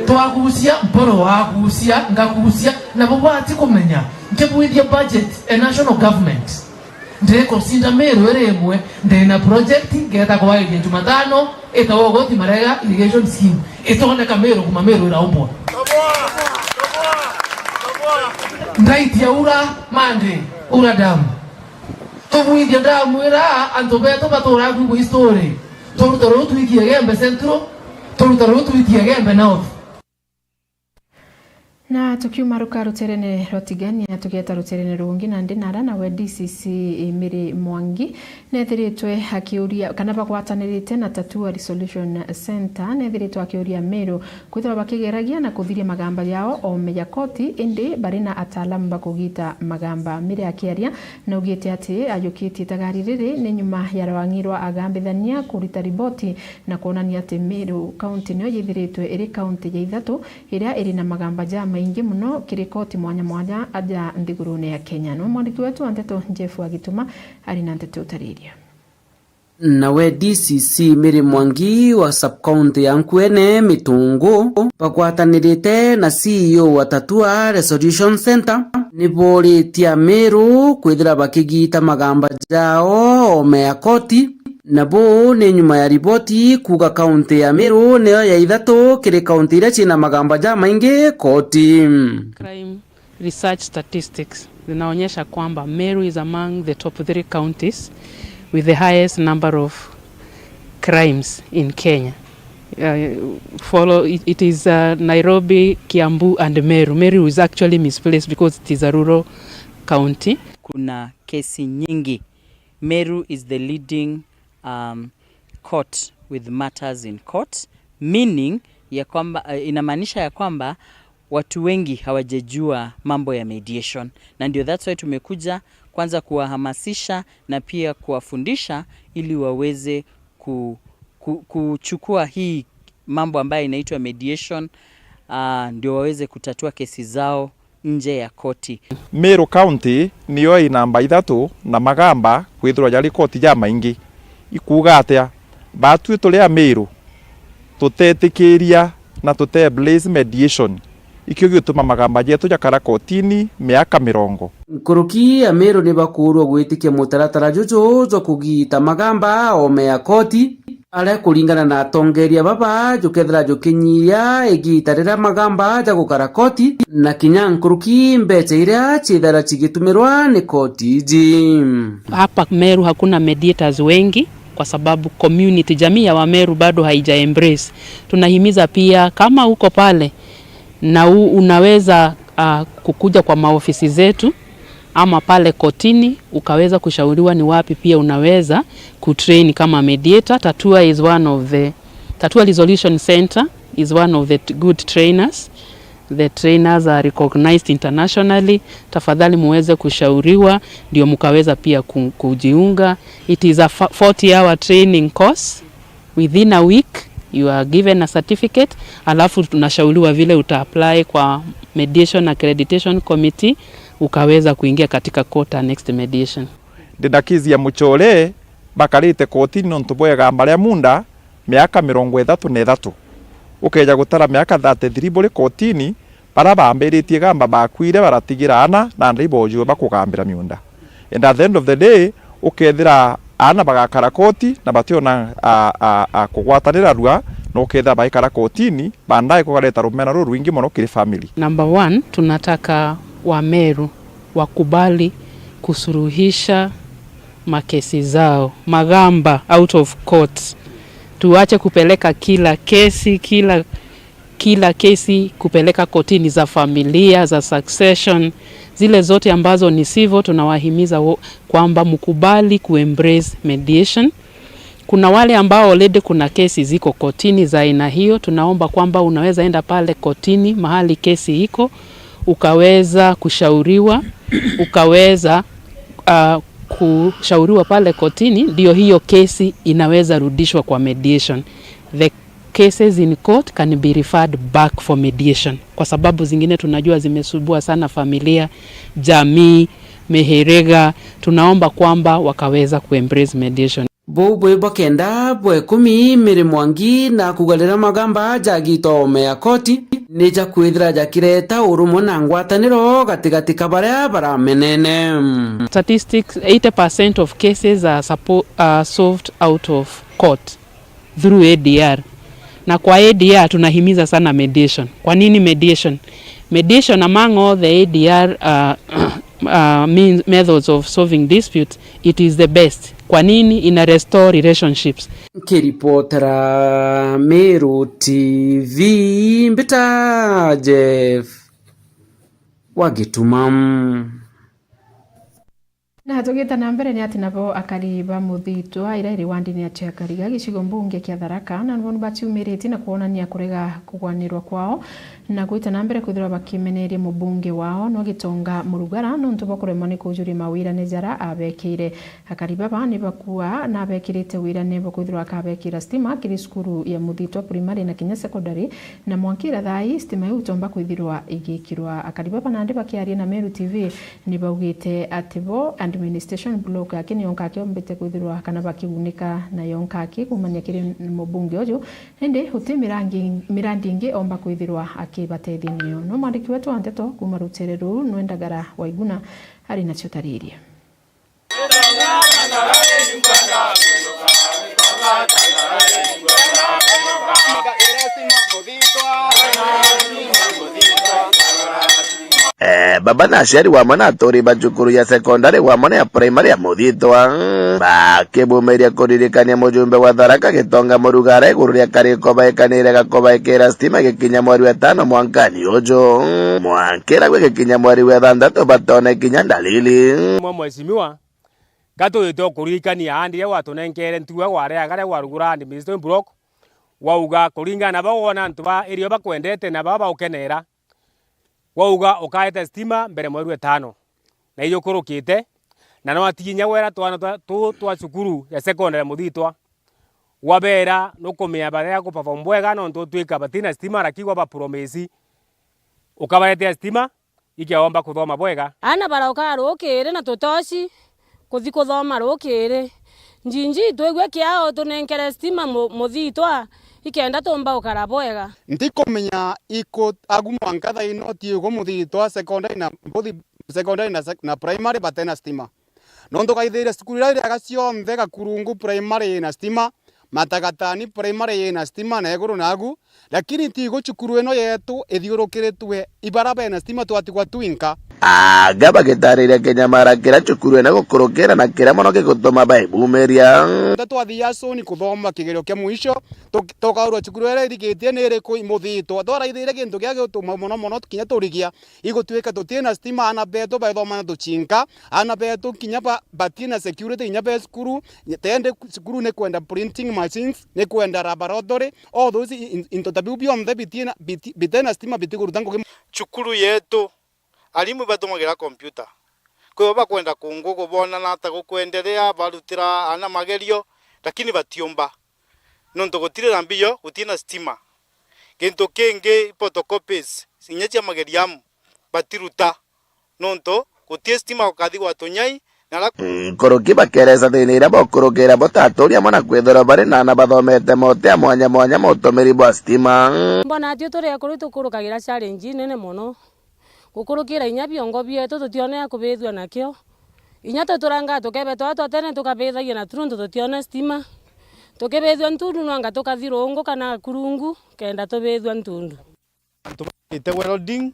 Twagucia, mporo wagucia, ngagucia. Na bubati kumenya. Nkibwithia budget e national government. Ndikucinda Miru iri imwe. Ndina project, ngeta kwairia Jumatano. Itawa Ugoti Marega Irrigation Scheme. Itoneka Miru kuma Miru iraumbwa. Ndaitia ura Monday, ura damu. Tubwithia ndamwira antu betu batura kuigua history. Turuta ruu twikie Gembe Central, turuta ruu twikie Gembe North. Na tukiumaruka ruterene rwa Tigania, tugeeta ruterene rungi nandi nara nawe D C C Mary Mwangi nethiritwe akiuria, kana bagwatanirite na Tatua Resolution Centre, nethiritwe akiuria Miru kwithirwa bakigeragia na kuthiria magamba jao ome ja koti, indi bari na ataalamu ba kugita magamba. Mary akiaria naugite ati ajukitie itagari riri ni nyuma ya rwang'i rwa agambithania kurita riboti na kwonania ati Miru County niyo yithiritwe iri county ya ithatu iria iri na magamba jamaingi muno kiri koti mwanya mwanya aja nthigurune ya Kenya. Niwe mwandiki wetu wa nteto Jeff Agituma ari na nteto utariria. Nawe D C C Mary Mwangi wa sub-county ya Nkuene Mitungu bagwatanirite na C E O wa Tatua Resolution Centre niboritie Amiru kwithira bakigita magamba jao ome ya koti. Na buu ni nyuma ya riboti kuuga kaunti ya Meru niyo ya ithatu kiri kaunti iria ciina magamba jamaingi koti. Crime research statistics zinaonyesha kwamba Meru is among the top three counties with the highest number of crimes in Kenya. Uh, follow, it, it is, uh, Nairobi, Kiambu and Meru. Meru is actually misplaced because it is a rural county. Kuna kesi nyingi. Meru is the leading, um, court with matters in court, meaning ya kwamba, uh, inamaanisha ya kwamba watu wengi hawajajua mambo ya mediation, na ndio that's why tumekuja kwanza kuwahamasisha na pia kuwafundisha ili waweze ku-, ku-, kuchukua hii mambo ambayo inaitwa mediation, uh, ndio waweze kutatua kesi zao nje ya koti. Meru County niyo i namba ithatu na magamba kwithirwa jari koti jamaingi. Ikuuga atia? Batwi turi Ameru tutetikiria na tute embrace mediation, ikio gituma magamba jetu jakara kotini miaka mirongo. Nkuruki Ameru nibakuurwa gwitikia mutaratara juju jwa kugita magamba ome ya koti. Aria kuringana na atongeria baba, jukethira jukinyiria igita riria magamba jagukara koti, na kinya nkuruki mbeca iria ciithira cigitumirwa ni koti iji. Hapa Meru hakuna mediators wengi kwa sababu community, jamii ya Wameru bado haija embrace. Tunahimiza pia, kama uko pale na u-, unaweza, ah, kukuja kwa maofisi zetu ama pale kotini ukaweza kushauriwa ni wapi pia unaweza kutrain kama mediator. Tatua is one of the, Tatua Resolution Center is one of the t-, good trainers. The trainers are recognized internationally. Tafadhali muweze kushauriwa ndio mkaweza pia ku-, kujiunga. It is a fa-, forty hour training course. Within a week you are given a certificate, alafu tunashauriwa vile uta apply kwa Mediation Accreditation Committee ukaweza kuingia katika court next mediation. Ndina kesi ya mucore bakarite kotini nontu bwa igamba ria munda miaka mirongo ithatu na ithatu. Ukeja gutara miaka thirty-three buri kotini, baria baambiritie gamba bakuire, baratigira aana na ndai boojue bakugambira miunda. And at the end of the day, ukethira aana bagakara koti na bationa a, a, a kugwatanira rua, na ukethira baikara kotini, baadaye kugareta rumena rurwingi mono kiri family. Number one, tunataka Wameru wakubali kusuruhisha makesi zao, magamba out of court. Tuache kupeleka kila kesi, kila, kila kesi kupeleka kotini, za familia, za succession, zile zote ambazo ni civil, tunawahimiza wo-, kwamba mkubali kuembrace mediation. Kuna wale ambao already kuna kesi ziko kotini za aina hiyo, tunaomba kwamba unaweza enda pale kotini mahali kesi iko, ukaweza kushauriwa, ukaweza, ah, kushauriwa pale kotini, ndio hiyo kesi inaweza rudishwa kwa mediation. The cases in court can be referred back for mediation, kwa sababu zingine tunajua zimesumbua sana familia, jamii, mihiriga. Tunaomba kwamba wakaweza kuembrace mediation. Buu bwi bwa kenda bwa ikumi, Mary Mwangi na kuuga riria magamba jagitwa oome ya koti, ni jakwithira jakireta urumwe na ngwataniro gatigati ka baria baramenene. Statistics, eighty percent of cases are suppo-, are solved out of court through A D R. Na kwa A D R tunahimiza sana mediation. Kwa nini mediation? Mediation among all the A D R, uh, uh, means, methods of solving disputes, it is the best. Kwa nini? Ina restore relationships. Nkiripotera Meru T V, mbita Jeff wa Gituma. Na tugita na mbere, ni ati nabo akari ba Muthitwa, iria iri wandini ya Chiakariga, gicigo mbunge kia Tharaka, na nabo ni baciumiritie na kwonania kurega kugwanirwa kwao na gwita na mbere kwithirwa bakimeneria mubunge wao, no Gitonga Murugara, nontu bwa kuremwa ni kujuria mawirane jara abekire. Akari baba ni bakua na abekirite wirane bwa kwithirwa akabekira stima kiri cukuru ya Muthitwa Primary na kinya Secondary, na mwankira thaa ii stima iu itomba kwithirwa igikirwa. Akari baba nandi bakiaria na Meru T V, ni baugite ati bo administration block yake niyo nkaki ombite kwithirwa kana bakigunika nayo nkaki kumania kiri mubunge uju, indi uti mirangi-, mirandi ingi omba kwithirwa akibatethia niyo. No mwandiki wetu wa nteto kuma rutere ruu, Nwendagara Waiguna, ari nacio tariria. Eh, baba na aciari wamwe na aturi ba cukuru ya sekondari wamwe na ya primary ya Muthitwa bakibumiria kuririkania mujumbe wa Tharaka Gitonga Murugara iguru ria kariko baikaniire gakubaikira stima gikinya mweri wa itano mwankani uju. Mwankira gwi gikinya mweri wa ithanthatu batone kinya ndalili. Mwe mheshimiwa, Ga twite o kuririkania aandi iria watunenkeere ntuga gwareaga riria gwarugura administration block, wauga kuringana na bau wona antu ba area bakwendete na baba baukenera, wauga ukaete stima mbere mweri wa itano. Na ijukurukite, na no atiginya wera twana twa, tu twa cukuru ya secondary Muthitwa, wabeera nukumenya baria ku perform bwega nontu utwika batina stima, lakini wabapromisi ukabaretea stima, ikiaomba kuthoma bwega. Aana baraukaga rukiri na tutoci kuthi kuthoma rukiri. Njinji, twigue kiao tunenkere stima mu-, Muthitwa, ikenda tumba ukara bwega. Ntikumenya iku agu mwanka thaino tiugu Muthitwa secondary na mbuthi secondary na sec-, na primary batena stima. Nontu kaithiire cukuru iria iriaga cionthe Gakurungu primary na stima, Matagatani Primary yina stima na iguru nagu, lakini tigu cukuru ino yetu ithiurukiritwe i bara bena stima twatigwa twinka. Anga bagitariria kinyamara kiria cukuru ina gukurukira na kiria mono gigutuma baibumiria. Nda twathia soni kuthoma kigerio kia mwisho, tuk-, tukaurwa cukuru iria irikitie ni iriku imuthitwa. Twaraithirie gintu gia gutuma mono mono kinya turigia, igutwika tutina stima, aana betu baithoma na tucinka, aana betu kinya ba-, batina security kinya be cukuru, tende cukuru ni kwenda printing machines, ni kwenda laboratory, all those in-, into ta biu bionthe bitina, biti-, bitena stima bitikuruta ngugi. Cukuru yetu, arimu ibatumagira computer. Kwio bakwenda kungu kubonana ata gukwenderea, barutira aana magerio, lakini batiumba. Nontu gutiri na mbio, gutina stima. Gintu kingi, photocopies, inya cia mageriamu, batiruta. Nontu guti stima gukathi gwa tunyai, na ara. Nkuruki bakeresa thina iria bakurukira bo ta aturi amwe na kwithirwa bari na aana bathomete mauti ya mwanya mwanya ma utumiri bwa stima. Mbona atio turi akuru itukurukagira challenge inene mono. Gukurukira inya biongo bietu tutionea kubithua nakio. Inya tuturangaa tukebe twaa twa tene tukabithagia na tu nontu tutiona stima. Tukibithua ntundu nwanga tukathi rungu kana kurungu kenda tubithua ntundu. Antu bathite welding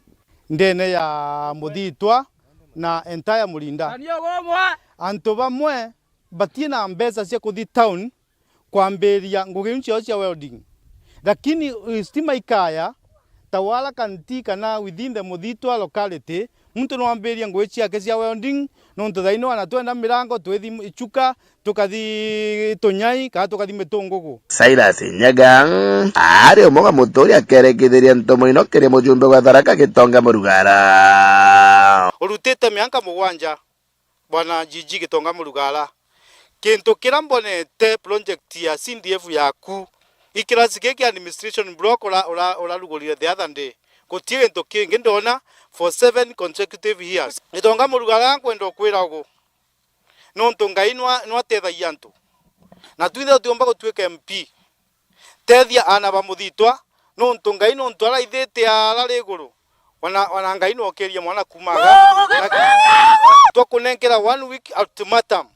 ndene ya Muthitwa na entire Murinda. Antu bamwe batina mbeca cia kuthi town kwambiria ngugi iu ciao cia welding. Lakini stima ikaya, ta wala kanti kana within the Muthitwa locality, muntu no ambirie ngugi ciake cia welding, nontu thaino ana twenda mirango, twithi ichuka, tukathi tunyai, kana tukathi mitungugu. Silas Nyaga ari umwe wa muturi akerekithiria ntumo ino kiri mujumbe wa Tharaka Gitonga Murugara. Urutite mianka mugwanja, Bwana G G Gitonga Murugara. Kintu kiria mbonete project ya C D F yaku, i kirasi giki administration block ura-, ura-, urarugurire the other day. Guti gintu kingi ndona for seven consecutive years. Gitonga Murugara nkwenda ukwira ugu. Nontu Ngai nwa-, nwatethagia antu. Na twinthe tutiumba gutwika M P. Tethia aana ba Muthitwa, nontu Ngai nontu araithite ara ri iguru, ona, ona Ngai nokirie mwana kuuma aga. Na twakunenkera one week ultimatum.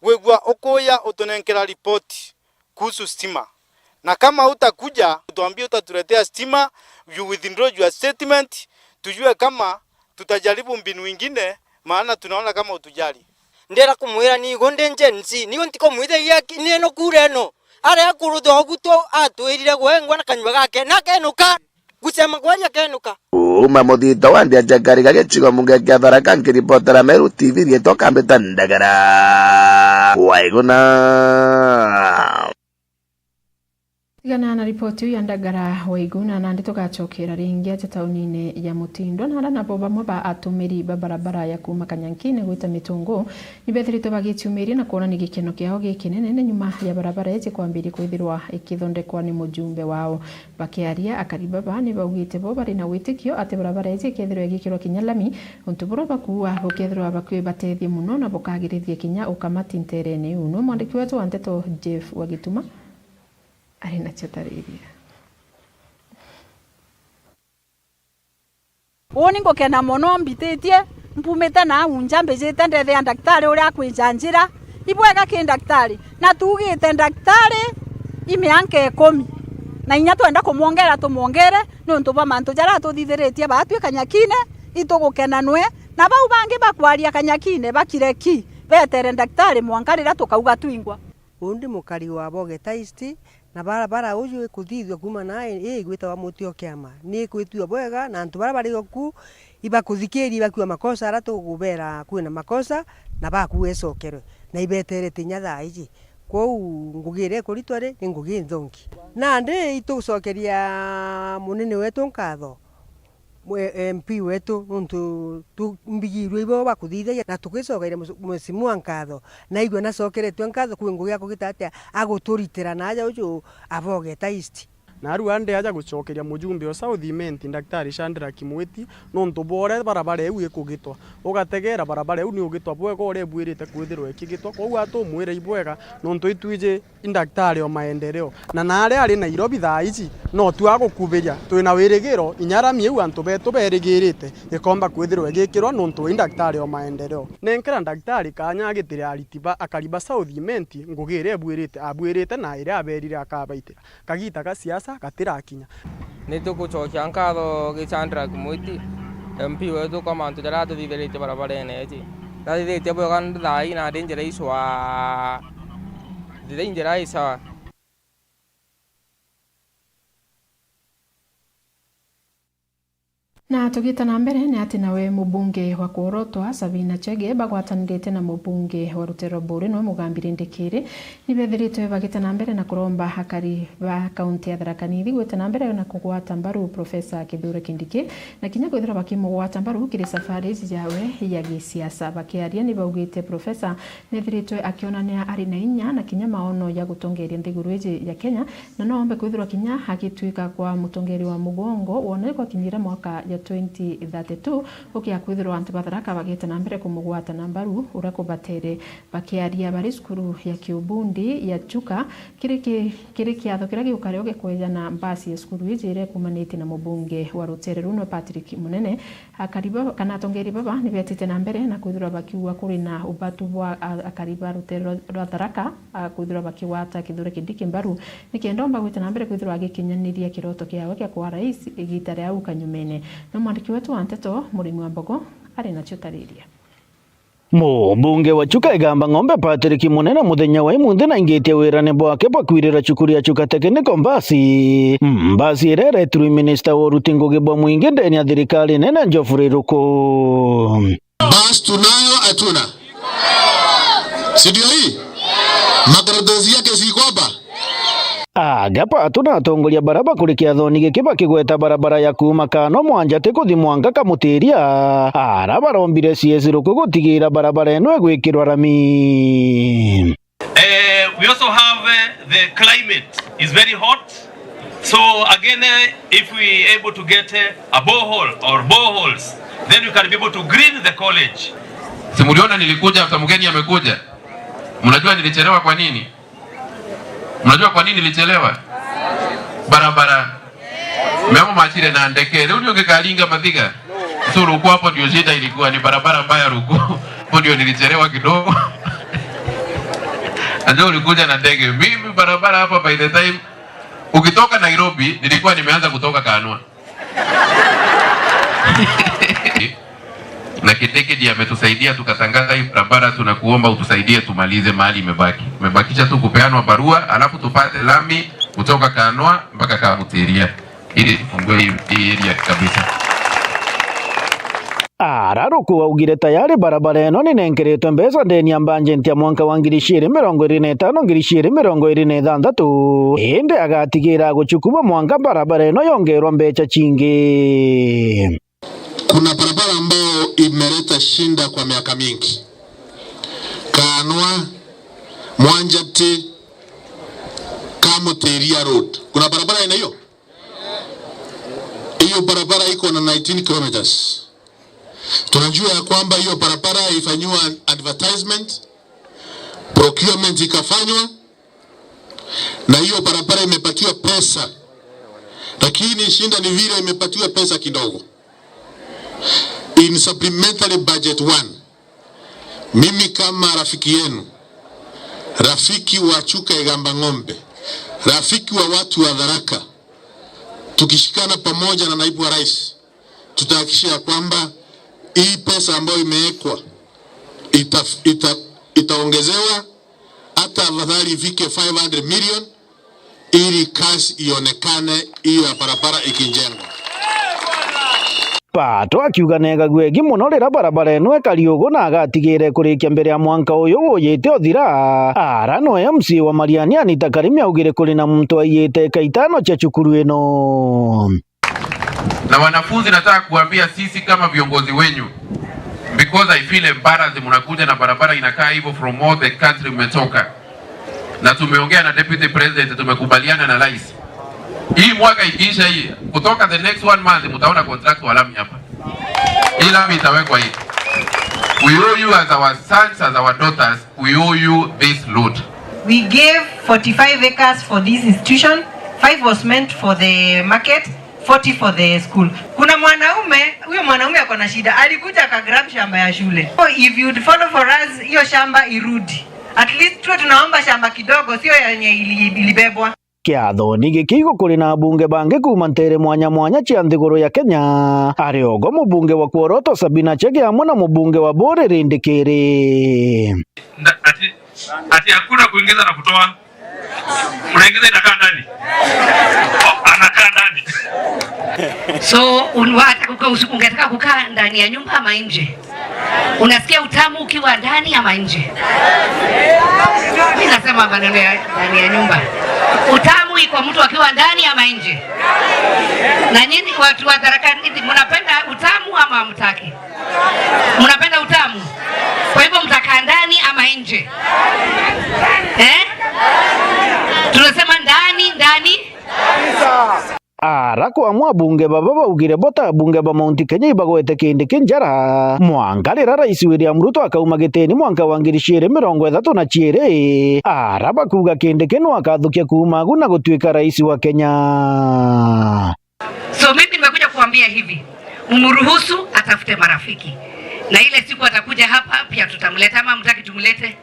Wigua ukuya utunenkera ripoti kuhusu stima. Na kama utakuja, utuambie utatuletea stima, you withdraw your statement, tujue kama tutajaribu mbinu ingine, maana tunaona kama utujali. Ndira kumwira nigo ndi Gen Z, nigo ntikumwithagia ki-, ni ino kura ino. Aria akuru thogu tu atwirire gwengwa na kanyua gake, na akenuka. Gusema kweri akenuka. Kuuma Muthitwa wa Ndia Jakariga gicigo mbunge kia Tharaka, nkiripotera Meru T V rietwa Kambita Ndagara. Waiguna. Tigana na ripoti iu ya Ndagara Waiguna, nandi tugacokera ringi aja taunine ya Mutindwa, na ara nabo bamwe ba atumiri ba barabara ya kuuma Kanyankine gwita Mitungu, ni bethiritwe bagiciumiria na kwonania gikeno kiao gikinene ni nyuma ya barabara iji kwambiria kwithirwa ikithondekwa ni mujumbe wao. Bakiaria, akari baba ni baugite bo bari na witikio ati barabara iji ikethirwa igikirwa kinya lami, untu buria bakuua bukethirwa bukibatethia mono na bukagirithia kinya ukamati nterene iu. Ni mwandiki wetu wa nteto Jeff Wagituma ari nacio tariria. Uuni ngukena mono mbititie, mpumite nau nja mbijite ndethea ndagitari uria akwijanjira. Ibwega ki ndagitari, na tuugite ndagitari i mianka ikumi, na inya twenda kumwongera tumwongere niuntu bwa mantu jaria atuthithiritie baatwi Kanyakine. Itugukena nwe, na bau bangi bakwaria Kanyakine bakire ki, betere ndagitari mwanka riria tukauga twingwa. Uu ndi mukari wa Bogeta East, na barabara uju ikuthithua kuuma na ii igwitawa Muti o Kiama. Ni ikwitue bwega, na antu baria bari o ku ibakuthikiria, ibakua makosa aria tugubeera kwina makosa, na bakua icokerwe, na ibeterete inya thaa iji. Kwou ngugi iria ikuritwa ri, ni ngugi inthongi. Nandi itugucokeria munene wetu nkatho, mwe-, M P wetu, nontu tumbigirue ibo bakuthithagia, na tugicokeria mheshimiwa nkatho. Naigua nacokeretue nkatho kwi ngugi akugita atia aguturitira naaja uju Abogeta East. Narua ndi aja gucokeria mujumbe o South Imenti, Daktari Shadrack Mwiti, nontu bwa uria barabara iu ikugitwa. Ugategera barabara iu ni ugitwa bwega uria ibuirite kwithirwa ikigitwa, kwou atumwira ibwega nontu itwiji i daktari o maendeleo. Na naria ari Nairobi thaa iji, no tu agukubiria, twina wirigiro inya rami iu antu betu berigirite ikomba kwithirwa igikirwa nontu i daktari o maendeleo. Nenkera daktari kanya agitire ariti ba akari ba South Imenti ngugi iria ibuirite, abuirite na iria aberire akabaitira. Kagiita ga siasa gatirakinya. Ni tugucokia nkatho gi Shadrack Mwiti, M P wetu, kwa mantu jaria atuthithiritie barabarene iji. Nathithitie bwega thaa ii nandi njira icwaa. Thitha i njira i sawa. Na tugita na mbere, ni ati nawe mubunge wa kuorotwa Sabina Chege bagwatanirite na mubunge wa rutere rwa Buuri niwe Mugambi Rindikiri, ni bethiritwe bagita na mbere na kuromba akari ba kaunti ya Tharaka Nithi gwita na mbere na kugwata mbaru Profesa Kithure Kindiki, na kinya kwithirwa bakimugwata mbaru kiri safari iji yawe ya gisiasa. Bakiaria ni baugite Profesa nethiritwe akionania ari na inya na kinya maono ya gutongeria nthiguru iji ya Kenya, na no ombe kwithirwa kinya agitwika kwa mutongeri wa mugongo wona gwakinyire mwaka ya twenty thirty-two, ukia kwithirwa antu ba Tharaka bagite na mbere kumugwata na mbaru uria kubatere. Bakiaria bari cukuru ya kiubundi ya Chuka, kiri ki-, kiri kiatho kiria gigukario gikwejana mbasi ya cukuru iji iria ikumanite na mubunge wa rutere ruu niwe Patrick Munene, Akari baba, kana atongeri baba, ni betite na mbere na kwithirwa bakiuga kuri na ubatu bwa a-, akari ba rutere rwa, rwa Tharaka, a, kwithirwa bakigwata Kithure Kindiki mbaru, nikenda omba gwita na mbere kwithirwa agikinyaniria kiroto kiawe kia kuwa rais igita ria au kanyumene. Na mwandiki wetu wa nteto, Murimi wa Mbogo, ari nacio tariria. Mubunge wa Chuka Igamba Ng'ombe Patrick Munene muthenya wa imunthi naingitie wirane bwake bwa kwirira cukuru ya Chuka Technical mbasi. Mbasi iria iretirwe i minista wa uruti ngugi bwa mwingi ndeni ya thirikari nene Geoffrey Ruku. Basi tunayo, hatuna? Si ndio hii? Makaratasi yake si iko hapa? Agapa tu na atongoria baria bakuri kiathoni giki bakigweta barabara ya kuuma Kano Mwanjati kuthi Mwanga Kamutiria, ara barombire C S Ruku gutigira barabara ino igwikirwa rami. Eh, we also have, eh, the climate is very hot. So again, eh, if we able to get, eh, a borehole or boreholes, then we can be able to green the college. Si mliona nilikuja after mgeni amekuja? Mnajua nilichelewa kwa nini? Mnajua kwa nini nilichelewa? Barabara. Memo machire na ndeke. Leo ndio ngekalinga mathiga. So Ruku hapo ndio shida ilikuwa, ni barabara mbaya Ruku. Hapo ndio nilichelewa kidogo. Najua ulikuja na ndege. Mimi barabara hapa, by the time ukitoka Nairobi, nilikuwa nimeanza kutoka Kanwa. Na Kindiki ndiye ametusaidia tukatangaza hii barabara, tunakuomba utusaidie tumalize mahali imebaki. Imebakisha tu kupeanwa barua, alafu tupate lami kutoka Kanwa mpaka Kamutiria. Ili tufungue hii, hii area kabisa. Ara Ruku augire tayari barabara ino ninenkeretwe mbeca ndeni ya mbanjenti ya mwanka wa ngiri ciiri mirongo iri na itano, ngiri ciiri mirongo iri na ithanthatu, indi agatigira gucukuma mwanka barabara ino yongerwa mbeca cingi. Kuna barabara ambayo imeleta shida kwa miaka mingi. Kanwa, Mwanjati, Kamutiria Road. Kuna barabara aina hiyo? Hiyo barabara iko na nineteen kilometers. Tunajua ya kwamba hiyo barabara ifanyiwa advertisement, procurement ikafanywa, na hiyo barabara imepatiwa pesa, lakini shida ni vile imepatiwa pesa kidogo. In supplementary budget one, mimi kama rafiki yenu, rafiki wa Chuka Igamba Ng'ombe, rafiki wa watu wa Tharaka, tukishikana pamoja na naibu wa rais, tutahakikisha ya kwamba hii pesa ambayo imewekwa ita-, ita-, itaongezewa, hata afadhali ifike five hundred million, ili kazi ionekane hiyo ya barabara ikijengwa. Pato akiuga negagua egi mono riria barabara ino ekari ugu na agatigire kurikia mbere ya mwanka uyu ujite uthira. Ara no M C A wa Mariani Anita Karimi augire kuri na muntu aiyite eka itano cia cukuru ino. Na wanafunzi, nataka kuambia sisi kama viongozi wenyu, because I feel embarrassed, mnakuja na barabara inakaa hivyo from all the country mmetoka. Na tumeongea na Deputy President, tumekubaliana na rais. Hii mwaka ikiisha hii, kutoka the next one month mtaona contract wa lami hapa. Hii lami itawekwa hii. We owe you as our sons, as our daughters, we owe you this road. We gave forty-five acres for this institution, five was meant for the market, forty for the school. Kuna mwanaume, huyo mwanaume ako na shida, alikuja aka grab shamba ya shule. So if you'd follow for us, hiyo shamba irudi. At least tuwe tunaomba shamba kidogo, sio yenye ili-, ilibebwa. Kiathoni giki igu kuri na abunge bangi kuuma nteere mwanya mwanya cia nthiguru ya Kenya, ari ogo mubunge wa Kuoroto Sabina Chege amwe na mubunge wa Buuri Rindikiri. Nda-, ati, ati hakuna kuingiza na kutoa. Unaingiza inakaa ndani. Oh, anakaa ndani. So, un-, unataka kukaa usiku, ungetaka kukaa ndani ya nyumba ama nje? Unasikia utamu ukiwa ndani ama nje? Mimi nasema maneno ya ndani ya nyumba. Utamu iko mtu akiwa ndani ama nje? Na nyinyi watu wa Tharaka Nithi, mnapenda utamu ama hamtaki? Mnapenda utamu? Kwa hivyo mtakaa ndani ama nje? Eh? Tunasema ndani, ndani. Ara kwa amwe abunge baba baugire bo ta abunge ba Mount Kenya ibagwete Kindiki njara, mwanka riria Rais William Ruto akauma gitini mwanka wa ngiri ciiri mirongo ithatu na ciiri, ara bakuuga Kindiki no akathukia kuuma agu na gutuika rais wa Kenya. So mimi nimekuja kuambia hivi, mumruhusu atafute marafiki. Na ile siku atakuja hapa, pia tutamleta, ama mtaki tumlete?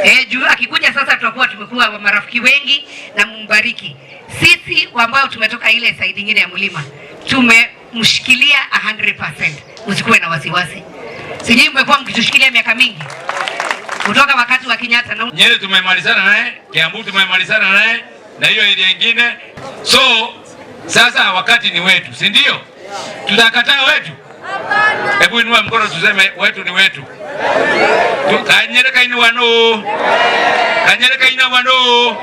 Eh, juu akikuja sasa tutakuwa tumekuwa marafiki wengi na mumbariki. Sisi ambao tumetoka ile side ingine ya mlima, tumemshikilia a hundred percent. Usikuwe na wasiwasi. Sijui mmekuwa mkitushikilia miaka mingi. Kutoka wakati wa Kenyatta na Nyeri tumemalizana naye, Kiambu tumemalizana naye, na hiyo area ingine. So, sasa wakati ni wetu, si ndio? Tutakataa wetu? Hebu inua mkono tuseme, "Wetu ni wetu." Tu-, Kanyere kaini wa nuu? Kanyere kaina wa nuu?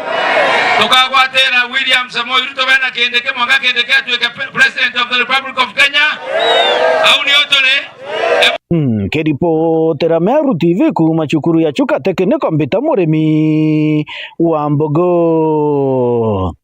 Tukagwatira William Samoei Ruto bena Kindiki, mwanka Kindiki atuike pre-, President of the Republic of Kenya? Au ni uturi? Nkiripotera Meru T V kuuma cukuru ya Chuka Technical, mbita Murimi wa Mbogo.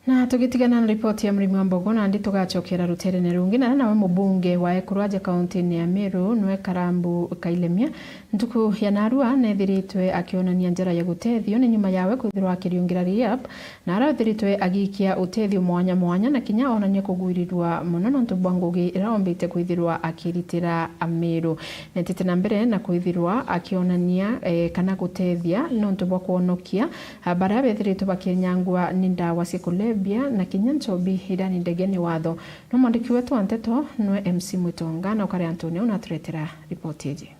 Na tugitigana na ripoti ya Murimi wa Mbogo, nandi tugacokera ruterene rungi, na nawe mubunge wa Ekuru Aja kaunti-ini ya Meru, nwe Karambu Kailemia, ntuku ya narua nethiritwe akionania njara ya gutethio ni nyuma yawe kwithirwa akiriungira rehab, na arethiritwe agiikia utethio mwanya mwanya, na kinya onania kugwirirwa mono nontu bwa ngugi iria ombite kwithirwa akiritira Ameru. Netite na mbere na kwithirwa akionania, eh, kana gutethia nontu bwa kwonokia, ah, baria bethiritwe bakinyangwa ni ndawa cia kulevya na kinya nchobi iria ni ndege ni watho. No mwandiki wetu wa nteto nwe M C Mwitonga na ukari Antonio unaturetera ripoti iji.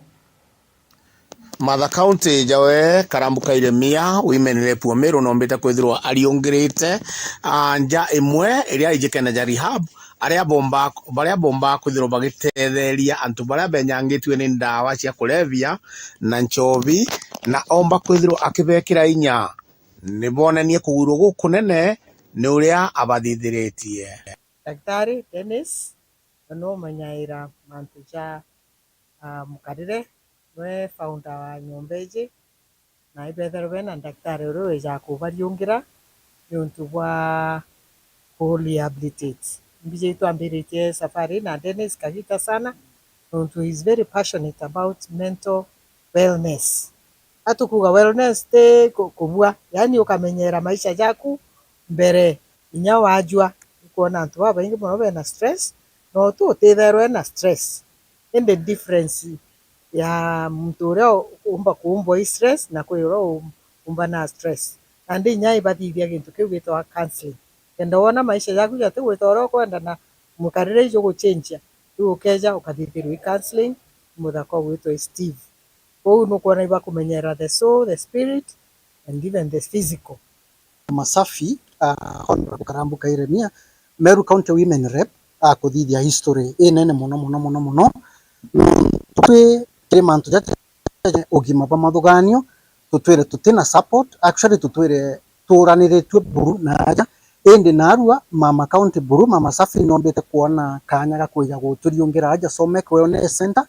Martha County, jawe Karambu Kairemia, Women Rep wa Meru, nombite kwithirwa ariungirite, ah, nja imwe iria ijikene ja rehab, aria bomba, baria bomba kwithirwa bagitetheria antu baria benyangitue ni ndawa cia kulevya na nchobi, na omba kwithirwa akibekira inya ni bonanie kugwirua gukunene ni uria abathithiritie. Daktari Dennis, na no umenyaira mantu ja, ah, mukarire, nwe founder wa nyomba iji, na ibetherwe bena ndaktari uria wijaga kubariungira niuntu bwa ku rehabilitate. Mbiji itwambiritie safari na Dennis kagita sana, niuntu he is very passionate about mental wellness. Atukuga wellness ti ku-, kubua, yani ukamenyera maisha jaku mbere inya wajua. Nikwona antu babaingi mono bena stress, no tu utitherwe na stress. Indi difference ya muntu uria u-, umba kuumbwa i stress na kwi uria u-, umba na stress. Nandi inya ibathithia gintu kiu gitagwa counseling. Kenda wona maisha jaku jatigwita uria ukwenda na mukarire ijuguchenjia, riu ukeja ukathithirwa i counseling, muthaka ugwitwa i Steve. Kwou nukwona ibakumenyera the soul, the spirit, and even the physical. Masafi, ah, Honorable Karambu Kairemia, Meru County Women Rep, ah, kuthithia history inene mono, mono, mono, mono. Mm, twi kiri mantu jaja ugima bwa mathuganio, tutwire tutina support, actually tutwire turaniritue buru na aja. Indi narua Mama County buru, Mama Safi nombite kwona kanya ga kwija guturiungira aja Somek Wellness Center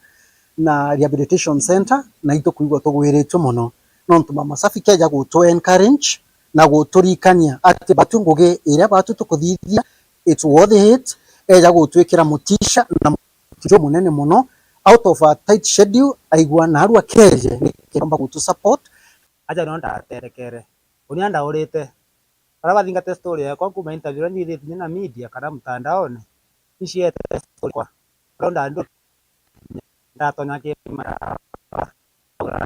na Rehabilitation Center, na itukwigua tugwiritue mono. Nontu Mama Safi keja gutu encourage, na guturikania ati batwi ngugi iria batwi tukuthithia, it's worth it, eja gutwikira mutisha na mutisha munene muno. Out of a tight schedule, aigua narua keje nikiromba gutu support. Aja no ndaterekere. Unia ndaurite. Baria bathingate story yakwa kuma interview iria njithitie na media kana mtandaone, iciete story kwa. Baria ndandu ndatonya kimara,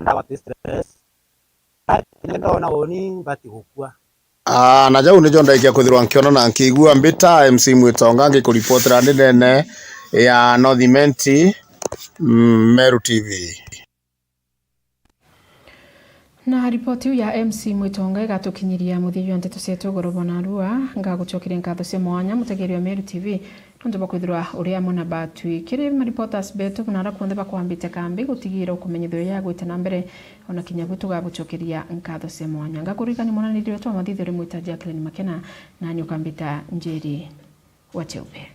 ndawa ti stress. Ndona uni mbati gukua. Ah, na jau nijo ndaikia kwithirwa nkiona na nkiigua. Mbita M C Mwitonga ngikuripotera ndi nene ya North Imenti, mm, Meru T V. Na ripoti iu ya M C Mwitonga igatukinyiria muthia jwa nteto cietu ugoro bwa narua. Ngagucokeria nkatho cia mwanya mutegeri wa Meru T V nontu bwa kwithirwa uri amwe na batwi. Kiri ma reporters betu na aria kuonthe bakwambite kambi gutigira ukumenyithio ya gwita na mbere, ona kinya bu tugagucokeria nkatho cia mwanya. Ngakuririkania mwananiri wetu wa mathithio uri mwita Jacqueline Makena, nani ukambita Njeri wa Cheupe.